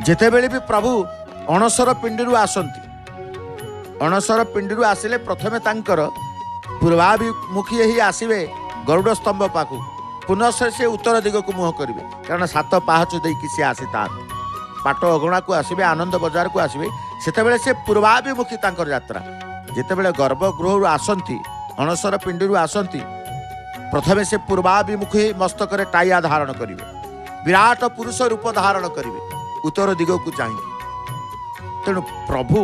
ଯେତେବେଳେ ବି ପ୍ରଭୁ ଅଣସର ପିଣ୍ଡିରୁ ଆସନ୍ତି, ଅଣସର ପିଣ୍ଡିରୁ ଆସିଲେ ପ୍ରଥମେ ତାଙ୍କର ପୂର୍ବାଭିମୁଖୀ ହେଇ ଆସିବେ ଗରୁଡ଼ ସ୍ତମ୍ଭ ପାଖକୁ, ପୁନଃ ସେ ଉତ୍ତର ଦିଗକୁ ମୁହଁ କରିବେ, କାରଣ 7 ପାହାଚ ଦେଇକି ସେ ଆସିଥାନ୍ତି। ପାଟ ଅଗଣାକୁ ଆସିବେ, ଆନନ୍ଦ ବଜାରକୁ ଆସିବେ, ସେତେବେଳେ ସେ ପୂର୍ବାଭିମୁଖୀ ତାଙ୍କର ଯାତ୍ରା। ଯେତେବେଳେ ଗର୍ଭଗୃହରୁ ଆସନ୍ତି, ଅଣସର ପିଣ୍ଡିରୁ ଆସନ୍ତି, ପ୍ରଥମେ ସେ ପୂର୍ବାଭିମୁଖୀ ମସ୍ତକରେ ଟାଇଆ ଧାରଣ କରିବେ, ବିରାଟ ପୁରୁଷ ରୂପ ଧାରଣ କରିବେ ଉତ୍ତର ଦିଗକୁ ଚାହିଁକି। ତେଣୁ ପ୍ରଭୁ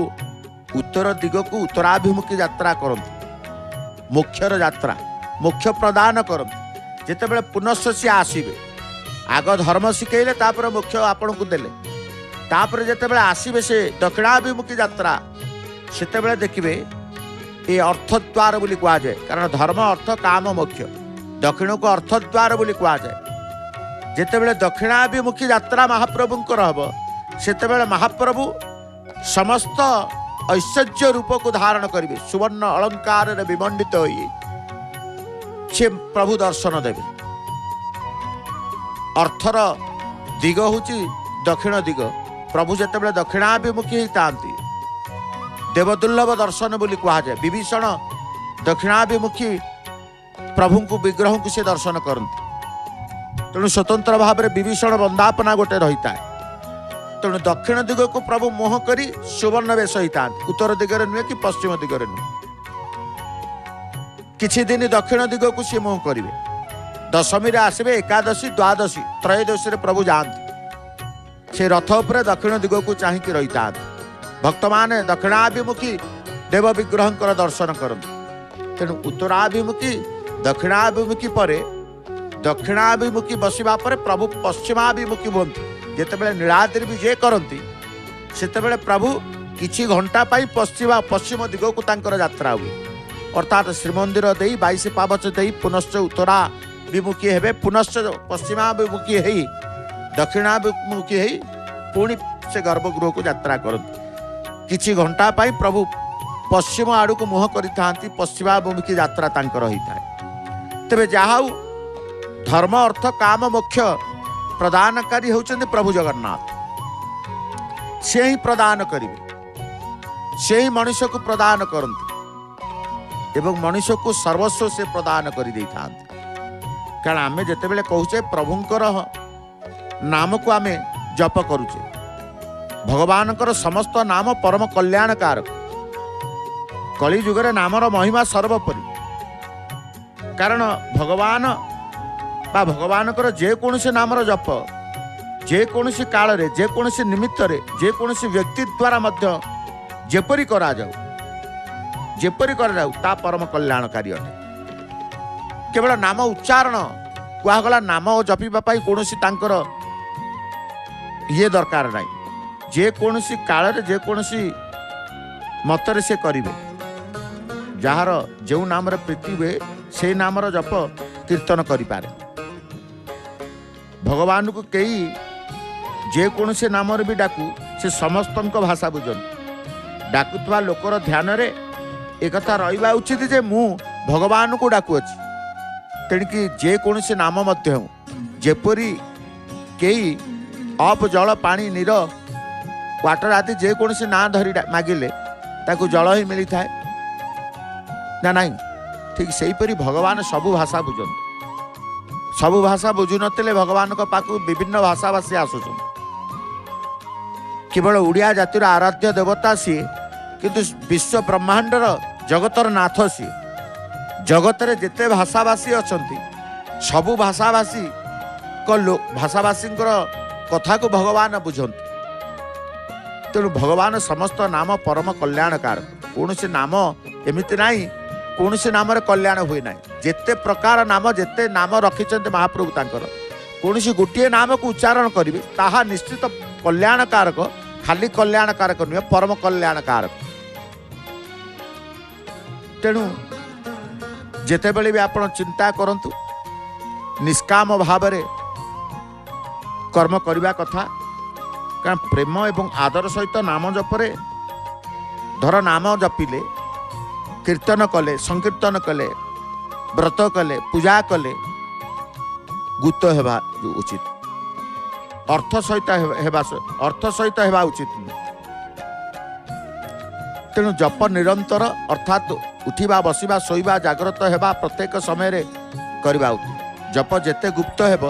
ଉତ୍ତର ଦିଗକୁ ଉତ୍ତରାଭିମୁଖୀ ଯାତ୍ରା କରନ୍ତି, ମୋକ୍ଷର ଯାତ୍ରା, ମୋକ୍ଷ ପ୍ରଦାନ କରନ୍ତି। ଯେତେବେଳେ ପୁନଶ୍ଚ ସିଏ ଆସିବେ, ଆଗ ଧର୍ମ ଶିଖେଇଲେ, ତାପରେ ମୋକ୍ଷ ଆପଣଙ୍କୁ ଦେଲେ, ତାପରେ ଯେତେବେଳେ ଆସିବେ ସେ ଦକ୍ଷିଣାଭିମୁଖୀ ଯାତ୍ରା, ସେତେବେଳେ ଦେଖିବେ ଏ ଅର୍ଥଦ୍ୱାର ବୋଲି କୁହାଯାଏ। କାରଣ ଧର୍ମ, ଅର୍ଥ, କାମ, ମୋକ୍ଷ, ଦକ୍ଷିଣକୁ ଅର୍ଥଦ୍ୱାର ବୋଲି କୁହାଯାଏ। ଯେତେବେଳେ ଦକ୍ଷିଣାଭିମୁଖୀ ଯାତ୍ରା ମହାପ୍ରଭୁଙ୍କର ହେବ, ସେତେବେଳେ ମହାପ୍ରଭୁ ସମସ୍ତ ଐଶ୍ୱର୍ଯ୍ୟ ରୂପକୁ ଧାରଣ କରିବେ, ସୁବର୍ଣ୍ଣ ଅଳଙ୍କାରରେ ବିମଣ୍ଡିତ ହୋଇ ସେ ପ୍ରଭୁ ଦର୍ଶନ ଦେବେ। ଅର୍ଥର ଦିଗ ହେଉଛି ଦକ୍ଷିଣ ଦିଗ। ପ୍ରଭୁ ଯେତେବେଳେ ଦକ୍ଷିଣାଭିମୁଖୀ ହେଇଥାନ୍ତି, ଦେବଦୁର୍ଲଭ ଦର୍ଶନ ବୋଲି କୁହାଯାଏ। ବିଭୀଷଣ ଦକ୍ଷିଣାଭିମୁଖୀ ପ୍ରଭୁଙ୍କୁ, ବିଗ୍ରହଙ୍କୁ ସେ ଦର୍ଶନ କରନ୍ତି। ତେଣୁ ସ୍ୱତନ୍ତ୍ର ଭାବରେ ବିଭୀଷଣ ବନ୍ଦାପନା ଗୋଟେ ରହିଥାଏ। ତେଣୁ ଦକ୍ଷିଣ ଦିଗକୁ ପ୍ରଭୁ ମୁହଁ କରି ସୁବର୍ଣ୍ଣ ବେଶ ହେଇଥାନ୍ତି, ଉତ୍ତର ଦିଗରେ ନୁହେଁ କି ପଶ୍ଚିମ ଦିଗରେ ନୁହେଁ। କିଛି ଦିନ ଦକ୍ଷିଣ ଦିଗକୁ ସେ ମୁହଁ କରିବେ। ଦଶମୀରେ ଆସିବେ, ଏକାଦଶୀ, ଦ୍ୱାଦଶୀ, ତ୍ରୟୋଦଶୀରେ ପ୍ରଭୁ ଯାଆନ୍ତି। ସେ ରଥ ଉପରେ ଦକ୍ଷିଣ ଦିଗକୁ ଚାହିଁକି ରହିଥାନ୍ତି। ଭକ୍ତମାନେ ଦକ୍ଷିଣାଭିମୁଖୀ ଦେବ ବିଗ୍ରହଙ୍କର ଦର୍ଶନ କରନ୍ତି। ତେଣୁ ଉତ୍ତରାଭିମୁଖୀ, ଦକ୍ଷିଣାଭିମୁଖୀ ପରେ, ଦକ୍ଷିଣାଭିମୁଖୀ ବସିବା ପରେ ପ୍ରଭୁ ପଶ୍ଚିମାଭିମୁଖୀ ହୁଅନ୍ତି। ଯେତେବେଳେ ନୀଳାଦ୍ରି ବିଜେ କରନ୍ତି, ସେତେବେଳେ ପ୍ରଭୁ କିଛି ଘଣ୍ଟା ପାଇଁ ପଶ୍ଚିମ ଦିଗକୁ ତାଙ୍କର ଯାତ୍ରା ହୁଏ। ଅର୍ଥାତ୍ ଶ୍ରୀମନ୍ଦିର ଦେଇ 22 ପାବଚ ଦେଇ ପୁନଶ୍ଚ ଉତ୍ତରାଭିମୁଖୀ ହେବେ, ପୁନଶ୍ଚ ପଶ୍ଚିମାଭିମୁଖୀ ହେଇ ଦକ୍ଷିଣାଭିମୁଖୀ ହେଇ ପୁଣି ସେ ଗର୍ଭଗୃହକୁ ଯାତ୍ରା କରନ୍ତି। କିଛି ଘଣ୍ଟା ପାଇଁ ପ୍ରଭୁ ପଶ୍ଚିମ ଆଡ଼କୁ ମୁହଁ କରିଥାନ୍ତି, ପଶ୍ଚିମାଭିମୁଖୀ ଯାତ୍ରା ତାଙ୍କର ହେଇଥାଏ। ତେବେ ଯାହା ହଉ, ଧର୍ମ, ଅର୍ଥ, କାମ, ମୋକ୍ଷ ପ୍ରଦାନକାରୀ ହେଉଛନ୍ତି ପ୍ରଭୁ ଜଗନ୍ନାଥ। ସେ ହିଁ ପ୍ରଦାନ କରିବେ, ସେ ହିଁ ମଣିଷକୁ ପ୍ରଦାନ କରନ୍ତି ଏବଂ ମଣିଷକୁ ସର୍ବସ୍ୱ ସେ ପ୍ରଦାନ କରିଦେଇଥାନ୍ତି। କାରଣ ଆମେ ଯେତେବେଳେ କହୁଛେ ପ୍ରଭୁଙ୍କର ନାମକୁ ଆମେ ଜପ କରୁଛେ, ଭଗବାନଙ୍କର ସମସ୍ତ ନାମ ପରମ କଲ୍ୟାଣକାରକ। କଳି ଯୁଗରେ ନାମର ମହିମା ସର୍ବୋପରି। କାରଣ ଭଗବାନ ବା ଭଗବାନଙ୍କର ଯେକୌଣସି ନାମର ଜପ ଯେକୌଣସି କାଳରେ, ଯେକୌଣସି ନିମିତ୍ତରେ, ଯେକୌଣସି ବ୍ୟକ୍ତି ଦ୍ୱାରା ମଧ୍ୟ ଯେପରି କରାଯାଉ, ଯେପରି କରାଯାଉ, ତା ପରମ କଲ୍ୟାଣକାରୀ ଅଟେ। କେବଳ ନାମ ଉଚ୍ଚାରଣ କୁହାଗଲା, ନାମ ଜପିବା ପାଇଁ କୌଣସି ତାଙ୍କର ଇଏ ଦରକାର ନାହିଁ। ଯେକୌଣସି କାଳରେ, ଯେକୌଣସି ମତରେ ସେ କରିବେ। ଯାହାର ଯେଉଁ ନାମରେ ପ୍ରୀତି ହୁଏ, ସେଇ ନାମର ଜପ କୀର୍ତ୍ତନ କରିପାରେ। ଭଗବାନଙ୍କୁ କେହି ଯେକୌଣସି ନାମରେ ବି ଡାକୁ, ସେ ସମସ୍ତଙ୍କ ଭାଷା ବୁଝନ୍ତି। ଡାକୁଥିବା ଲୋକର ଧ୍ୟାନରେ ଏକଥା ରହିବା ଉଚିତ ଯେ ମୁଁ ଭଗବାନଙ୍କୁ ଡାକୁଅଛି। ତେଣିକି ଯେକୌଣସି ନାମ ମଧ୍ୟ ହେଉ, ଯେପରି କେହି ଅପ୍, ଜଳ, ପାଣି, ନୀର, ୱାଟର ଆଦି ଯେକୌଣସି ନାଁ ଧରି ମାଗିଲେ ତାକୁ ଜଳ ହିଁ ମିଳିଥାଏ ନା ନାହିଁ? ଠିକ୍ ସେହିପରି ଭଗବାନ ସବୁ ଭାଷା ବୁଝନ୍ତି। ସବୁ ଭାଷା ବୁଝୁନଥିଲେ ଭଗବାନଙ୍କ ପାଖକୁ ବିଭିନ୍ନ ଭାଷାଭାଷୀ ଆସୁଛନ୍ତି। କେବଳ ଓଡ଼ିଆ ଜାତିର ଆରାଧ୍ୟ ଦେବତା ସିଏ, କିନ୍ତୁ ବିଶ୍ୱ ବ୍ରହ୍ମାଣ୍ଡର ଜଗତର ନାଥ ସିଏ। ଜଗତରେ ଯେତେ ଭାଷାଭାଷୀ ଅଛନ୍ତି, ସବୁ ଭାଷାଭାଷୀଙ୍କ ଭାଷାଭାଷୀଙ୍କର କଥାକୁ ଭଗବାନ ବୁଝନ୍ତି। ତେଣୁ ଭଗବାନ ସମସ୍ତ ନାମ ପରମ କଲ୍ୟାଣକାରକ। କୌଣସି ନାମ ଏମିତି ନାହିଁ କୌଣସି ନାମରେ କଲ୍ୟାଣ ହୁଏ ନାହିଁ। ଯେତେ ପ୍ରକାର ନାମ, ଯେତେ ନାମ ରଖିଛନ୍ତି ମହାପ୍ରଭୁ ତାଙ୍କର, କୌଣସି ଗୋଟିଏ ନାମକୁ ଉଚ୍ଚାରଣ କରିବେ, ତାହା ନିଶ୍ଚିତ କଲ୍ୟାଣକାରକ। ଖାଲି କଲ୍ୟାଣକାରକ ନୁହେଁ, ପରମ କଲ୍ୟାଣକାରକ। ତେଣୁ ଯେତେବେଳେ ବି ଆପଣ ଚିନ୍ତା କରନ୍ତୁ, ନିଷ୍କାମ ଭାବରେ କର୍ମ କରିବା କଥା। କାରଣ ପ୍ରେମ ଏବଂ ଆଦର ସହିତ ନାମ ଜପରେ, ଧର ନାମ ଜପିଲେ, କୀର୍ତ୍ତନ କଲେ, ସଂକୀର୍ତ୍ତନ କଲେ, ବ୍ରତ କଲେ, ପୂଜା କଲେ, ଗୁପ୍ତ ହେବା ଉଚିତ। ଅର୍ଥ ସହିତ ହେବା, ଅର୍ଥ ସହିତ ହେବା ଉଚିତ ନୁହେଁ। ତେଣୁ ଜପ ନିରନ୍ତର, ଅର୍ଥାତ୍ ଉଠିବା, ବସିବା, ଶୋଇବା, ଜାଗ୍ରତ ହେବା ପ୍ରତ୍ୟେକ ସମୟରେ କରିବା ଉଚିତ। ଜପ ଯେତେ ଗୁପ୍ତ ହେବ,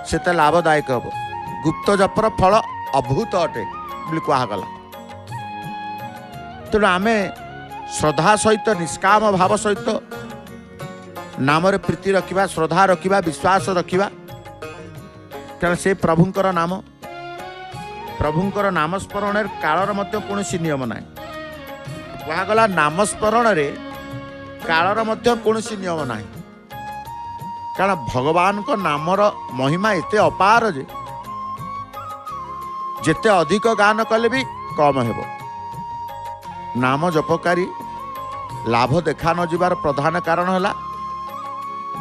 ସେତେ ଲାଭଦାୟକ ହେବ। ଗୁପ୍ତ ଜପର ଫଳ ଅଦ୍ଭୁତ ଅଟେ ବୋଲି କୁହାଗଲା। ତେଣୁ ଆମେ ଶ୍ରଦ୍ଧା ସହିତ, ନିଷ୍କାମ ଭାବ ସହିତ ନାମରେ ପ୍ରୀତି ରଖିବା, ଶ୍ରଦ୍ଧା ରଖିବା, ବିଶ୍ୱାସ ରଖିବା, କାରଣ ସେ ପ୍ରଭୁଙ୍କର ନାମ। ପ୍ରଭୁଙ୍କର ନାମ ସ୍ମରଣରେ କାଳର ମଧ୍ୟ କୌଣସି ନିୟମ ନାହିଁ। କୁହାଗଲା ନାମ ସ୍ମରଣରେ କାଳର ମଧ୍ୟ କୌଣସି ନିୟମ ନାହିଁ, କାରଣ ଭଗବାନଙ୍କ ନାମର ମହିମା ଏତେ ଅପାର ଯେ ଯେତେ ଅଧିକ ଗାନ କଲେ ବି କମ ହେବ। ନାମ ଜପକାରୀ ଲାଭ ଦେଖା ନ ଯିବାର ପ୍ରଧାନ କାରଣ ହେଲା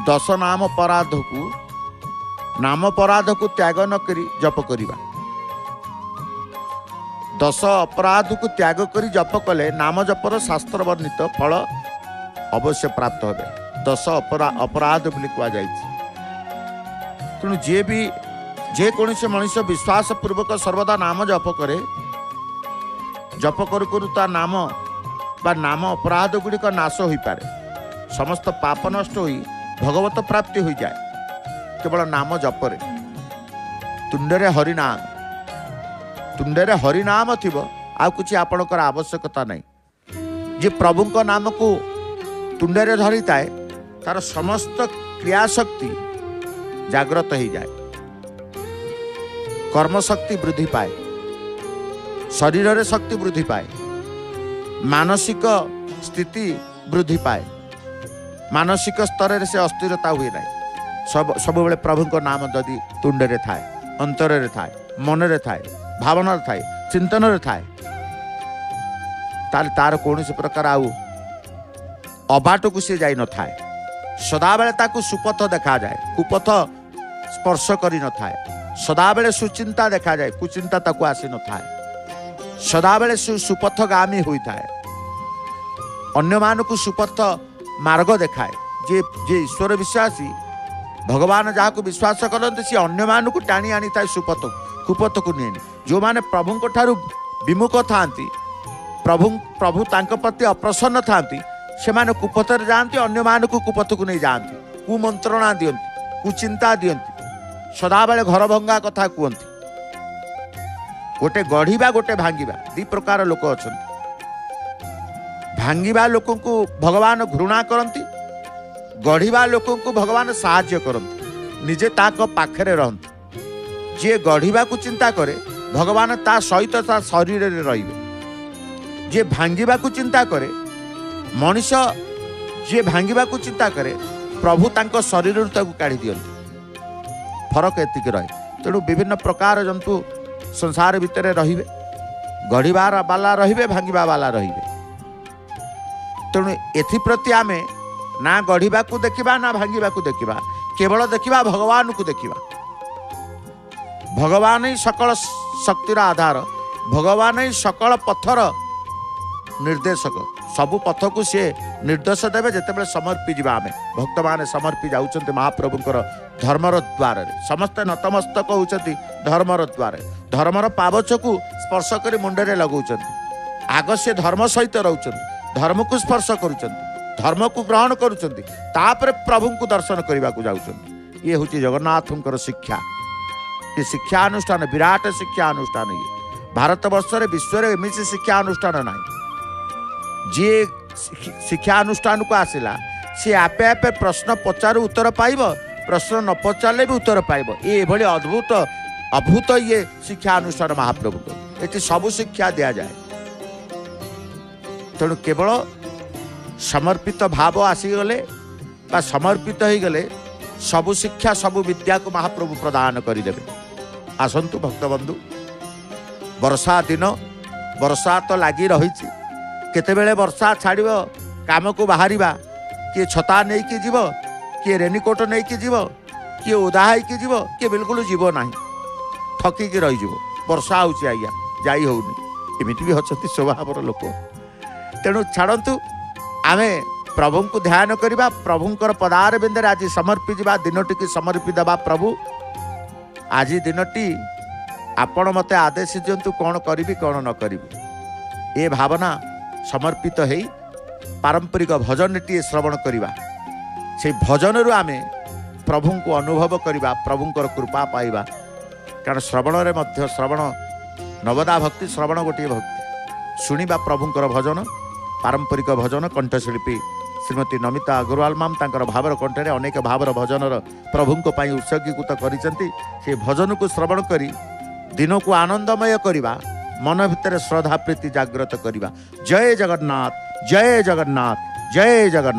ଦଶ ନାମ ପରାଧକୁ, ନାମ ପରାଧକୁ ତ୍ୟାଗ ନ କରି ଜପ କରିବା। ଦଶ ଅପରାଧକୁ ତ୍ୟାଗ କରି ଜପ କଲେ ନାମ ଜପର ଶାସ୍ତ୍ର ବର୍ଣ୍ଣିତ ଫଳ ଅବଶ୍ୟ ପ୍ରାପ୍ତ ହେବେ। ଦଶ ଅପରାଧ ବୋଲି କୁହାଯାଇଛି। ତେଣୁ ଯିଏ ବି ଯେକୌଣସି ମଣିଷ ବିଶ୍ୱାସ ପୂର୍ବକ ସର୍ବଦା ନାମ ଜପ କରେ, ଜପ କରୁ କରୁ ତା ନାମ ବା ନାମ ଅପରାଧ ଗୁଡ଼ିକ ନାଶ ହୋଇପାରେ। ସମସ୍ତ ପାପ ନଷ୍ଟ ହୋଇ ଭଗବତ ପ୍ରାପ୍ତି ହୋଇଯାଏ କେବଳ ନାମ ଜପରେ। ତୁଣ୍ଡରେ ହରିନାମ, ତୁଣ୍ଡରେ ହରିନାମ ଥିବ, ଆଉ କିଛି ଆପଣଙ୍କର ଆବଶ୍ୟକତା ନାହିଁ। ଯିଏ ପ୍ରଭୁଙ୍କ ନାମକୁ ତୁଣ୍ଡରେ ଧରିଥାଏ ତାର ସମସ୍ତ କ୍ରିୟାଶକ୍ତି ଜାଗ୍ରତ ହେଇଯାଏ, କର୍ମଶକ୍ତି ବୃଦ୍ଧି ପାଏ, ଶରୀରରେ ଶକ୍ତି ବୃଦ୍ଧି ପାଏ, ମାନସିକ ସ୍ଥିତି ବୃଦ୍ଧି ପାଏ, ମାନସିକ ସ୍ତରରେ ସେ ଅସ୍ଥିରତା ହୁଏ ନାହିଁ। ସବୁବେଳେ ପ୍ରଭୁଙ୍କ ନାମ ଯଦି ତୁଣ୍ଡରେ ଥାଏ, ଅନ୍ତରରେ ଥାଏ, ମନରେ ଥାଏ, ଭାବନାରେ ଥାଏ, ଚିନ୍ତନରେ ଥାଏ, ତାହେଲେ ତାର କୌଣସି ପ୍ରକାର ଆଉ ଅବାଟକୁ ସେ ଯାଇନଥାଏ। ସଦାବେଳେ ତାକୁ ସୁପଥ ଦେଖାଯାଏ, କୁପଥ ସ୍ପର୍ଶ କରିନଥାଏ। ସଦାବେଳେ ସୁଚିନ୍ତା ଦେଖାଯାଏ, କୁଚିନ୍ତା ତାକୁ ଆସିନଥାଏ। ସଦାବେଳେ ସୁପଥଗାମୀ ହୋଇଥାଏ, ଅନ୍ୟମାନଙ୍କୁ ସୁପଥ ମାର୍ଗ ଦେଖାଏ। ଯିଏ ଯିଏ ଈଶ୍ୱର ବିଶ୍ୱାସୀ, ଭଗବାନ ଯାହାକୁ ବିଶ୍ୱାସ କରନ୍ତି, ସିଏ ଅନ୍ୟମାନଙ୍କୁ ଟାଣି ଆଣିଥାଏ ସୁପଥ, କୁପଥକୁ ନିଏନି। ଯେଉଁମାନେ ପ୍ରଭୁଙ୍କ ଠାରୁ ବିମୁଖ ଥାଆନ୍ତି, ପ୍ରଭୁ ତାଙ୍କ ପ୍ରତି ଅପ୍ରସନ୍ନ ଥାଆନ୍ତି, ସେମାନେ କୁପଥରେ ଯାଆନ୍ତି, ଅନ୍ୟମାନଙ୍କୁ କୁପଥକୁ ନେଇ ଯାଆନ୍ତି, କୁମନ୍ତ୍ରଣା ଦିଅନ୍ତି, କୁଚିନ୍ତା ଦିଅନ୍ତି, ସଦାବେଳେ ଘର ଭଙ୍ଗା କଥା କୁହନ୍ତି। ଗୋଟେ ଗଢ଼ିବା, ଗୋଟେ ଭାଙ୍ଗିବା, ଦୁଇ ପ୍ରକାର ଲୋକ ଅଛନ୍ତି। ଭାଙ୍ଗିବା ଲୋକଙ୍କୁ ଭଗବାନ ଘୃଣା କରନ୍ତି, ଗଢ଼ିବା ଲୋକଙ୍କୁ ଭଗବାନ ସାହାଯ୍ୟ କରନ୍ତି, ନିଜେ ତାଙ୍କ ପାଖରେ ରହନ୍ତି। ଯିଏ ଗଢ଼ିବାକୁ ଚିନ୍ତା କରେ ଭଗବାନ ତା ସହିତ ତା ଶରୀରରେ ରହିବେ। ଯିଏ ଭାଙ୍ଗିବାକୁ ଚିନ୍ତା କରେ, ମଣିଷ ଯିଏ ଭାଙ୍ଗିବାକୁ ଚିନ୍ତା କରେ, ପ୍ରଭୁ ତାଙ୍କ ଶରୀରରୁ ତାକୁ କାଢ଼ି ଦିଅନ୍ତି। ଫରକ ଏତିକି ରହେ। ତେଣୁ ବିଭିନ୍ନ ପ୍ରକାର ଜନ୍ତୁ ସଂସାର ଭିତରେ ରହିବେ, ଗଢ଼ିବାର ବାଲା ରହିବେ, ଭାଙ୍ଗିବା ବାଲା ରହିବେ। ତେଣୁ ଏଥିପ୍ରତି ଆମେ ନା ଗଢ଼ିବାକୁ ଦେଖିବା ନା ଭାଙ୍ଗିବାକୁ ଦେଖିବା, କେବଳ ଦେଖିବା ଭଗବାନଙ୍କୁ ଦେଖିବା। ଭଗବାନ ହିଁ ସକଳ ଶକ୍ତିର ଆଧାର, ଭଗବାନ ହିଁ ସକଳ ପଥର ନିର୍ଦ୍ଦେଶକ। ସବୁ ପଥକୁ ସିଏ ନିର୍ଦ୍ଦେଶ ଦେବେ ଯେତେବେଳେ ସମର୍ପି ଯିବା ଆମେ। ଭକ୍ତମାନେ ସମର୍ପି ଯାଉଛନ୍ତି ମହାପ୍ରଭୁଙ୍କର ଧର୍ମର ଦ୍ୱାରରେ, ସମସ୍ତେ ନତମସ୍ତକ ହେଉଛନ୍ତି ଧର୍ମର ଦ୍ୱାରରେ, ଧର୍ମର ପାବଚକୁ ସ୍ପର୍ଶ କରି ମୁଣ୍ଡରେ ଲଗାଉଛନ୍ତି। ଆଗ ସେ ଧର୍ମ ସହିତ ରହୁଛନ୍ତି, ଧର୍ମକୁ ସ୍ପର୍ଶ କରୁଛନ୍ତି, ଧର୍ମକୁ ଗ୍ରହଣ କରୁଛନ୍ତି, ତାପରେ ପ୍ରଭୁଙ୍କୁ ଦର୍ଶନ କରିବାକୁ ଯାଉଛନ୍ତି। ଇଏ ହେଉଛି ଜଗନ୍ନାଥଙ୍କର ଶିକ୍ଷା। ଏ ଶିକ୍ଷାନୁଷ୍ଠାନ ବିରାଟ ଶିକ୍ଷାନୁଷ୍ଠାନ। ଇଏ ଭାରତବର୍ଷରେ, ବିଶ୍ୱରେ ଏମିତି ଶିକ୍ଷାନୁଷ୍ଠାନ ନାହିଁ। ଯିଏ ଶିକ୍ଷାନୁଷ୍ଠାନକୁ ଆସିଲା ସିଏ ଆପେ ଆପେ ପ୍ରଶ୍ନ ପଚାରୁ ଉତ୍ତର ପାଇବ, ପ୍ରଶ୍ନ ନ ପଚାରିଲେ ବି ଉତ୍ତର ପାଇବ। ଇଏ ଏଭଳି ଅଦ୍ଭୁତ ଅଦ୍ଭୁତ ଇଏ ଶିକ୍ଷାନୁଷ୍ଠାନ ମହାପ୍ରଭୁଙ୍କ। ଏଠି ସବୁ ଶିକ୍ଷା ଦିଆଯାଏ। ତେଣୁ କେବଳ ସମର୍ପିତ ଭାବ ଆସିଗଲେ ବା ସମର୍ପିତ ହେଇଗଲେ ସବୁ ଶିକ୍ଷା ସବୁ ବିଦ୍ୟାକୁ ମହାପ୍ରଭୁ ପ୍ରଦାନ କରିଦେବେ। ଆସନ୍ତୁ ଭକ୍ତବନ୍ଧୁ, ବର୍ଷା ଦିନ, ବର୍ଷା ତ ଲାଗି ରହିଛି, କେତେବେଳେ ବର୍ଷା ଛାଡ଼ିବ କାମକୁ ବାହାରିବା। କିଏ ଛତା ନେଇକି ଯିବ, କିଏ ରେନିକୋଟ ନେଇକି ଯିବ, କିଏ ଓଦା ହେଇକି ଯିବ, କିଏ ବିଲକୁଲ ଯିବ ନାହିଁ, ଥକିକି ରହିଯିବ। ବର୍ଷା ହେଉଛି ଆଜ୍ଞା, ଯାଇ ହେଉନି, ଏମିତି ବି ଅଛନ୍ତି ସ୍ୱଭାବର ଲୋକ। ତେଣୁ ଛାଡ଼ନ୍ତୁ, ଆମେ ପ୍ରଭୁଙ୍କୁ ଧ୍ୟାନ କରିବା, ପ୍ରଭୁଙ୍କର ପଦାର ବିନ୍ଦରେ ଆଜି ସମର୍ପି ଯିବା, ଦିନଟିକି ସମର୍ପି ଦେବା। ପ୍ରଭୁ, ଆଜି ଦିନଟି ଆପଣ ମୋତେ ଆଦେଶ ଦିଅନ୍ତୁ କ'ଣ କରିବି କ'ଣ ନ କରିବି, ଏ ଭାବନା ସମର୍ପିତ ହେଇ ପାରମ୍ପରିକ ଭଜନଟିଏ ଶ୍ରବଣ କରିବା। ସେଇ ଭଜନରୁ ଆମେ ପ୍ରଭୁଙ୍କୁ ଅନୁଭବ କରିବା, ପ୍ରଭୁଙ୍କର କୃପା ପାଇବା। କାରଣ ଶ୍ରବଣରେ ମଧ୍ୟ ଶ୍ରବଣ ନବଦା ଭକ୍ତି ଶ୍ରବଣ ଗୋଟିଏ ଭକ୍ତି। ଶୁଣିବା ପ୍ରଭୁଙ୍କର ଭଜନ, ପାରମ୍ପରିକ ଭଜନ। କଣ୍ଠଶିଳ୍ପୀ ଶ୍ରୀମତୀ ନମିତା ଅଗ୍ରୱାଲ ମାମ୍ ତାଙ୍କର ଭାବର କଣ୍ଠରେ ଅନେକ ଭାବର ଭଜନର ପ୍ରଭୁଙ୍କ ପାଇଁ ଉତ୍ସର୍ଗୀକୃତ କରିଛନ୍ତି। ସେ ଭଜନକୁ ଶ୍ରବଣ କରି ଦିନକୁ ଆନନ୍ଦମୟ କରିବା, ମନ ଭିତରେ ଶ୍ରଦ୍ଧା ପ୍ରୀତି ଜାଗ୍ରତ କରିବା। ଜୟ ଜଗନ୍ନାଥ, ଜୟ ଜଗନ୍ନାଥ, ଜୟ ଜଗନ୍ନାଥ।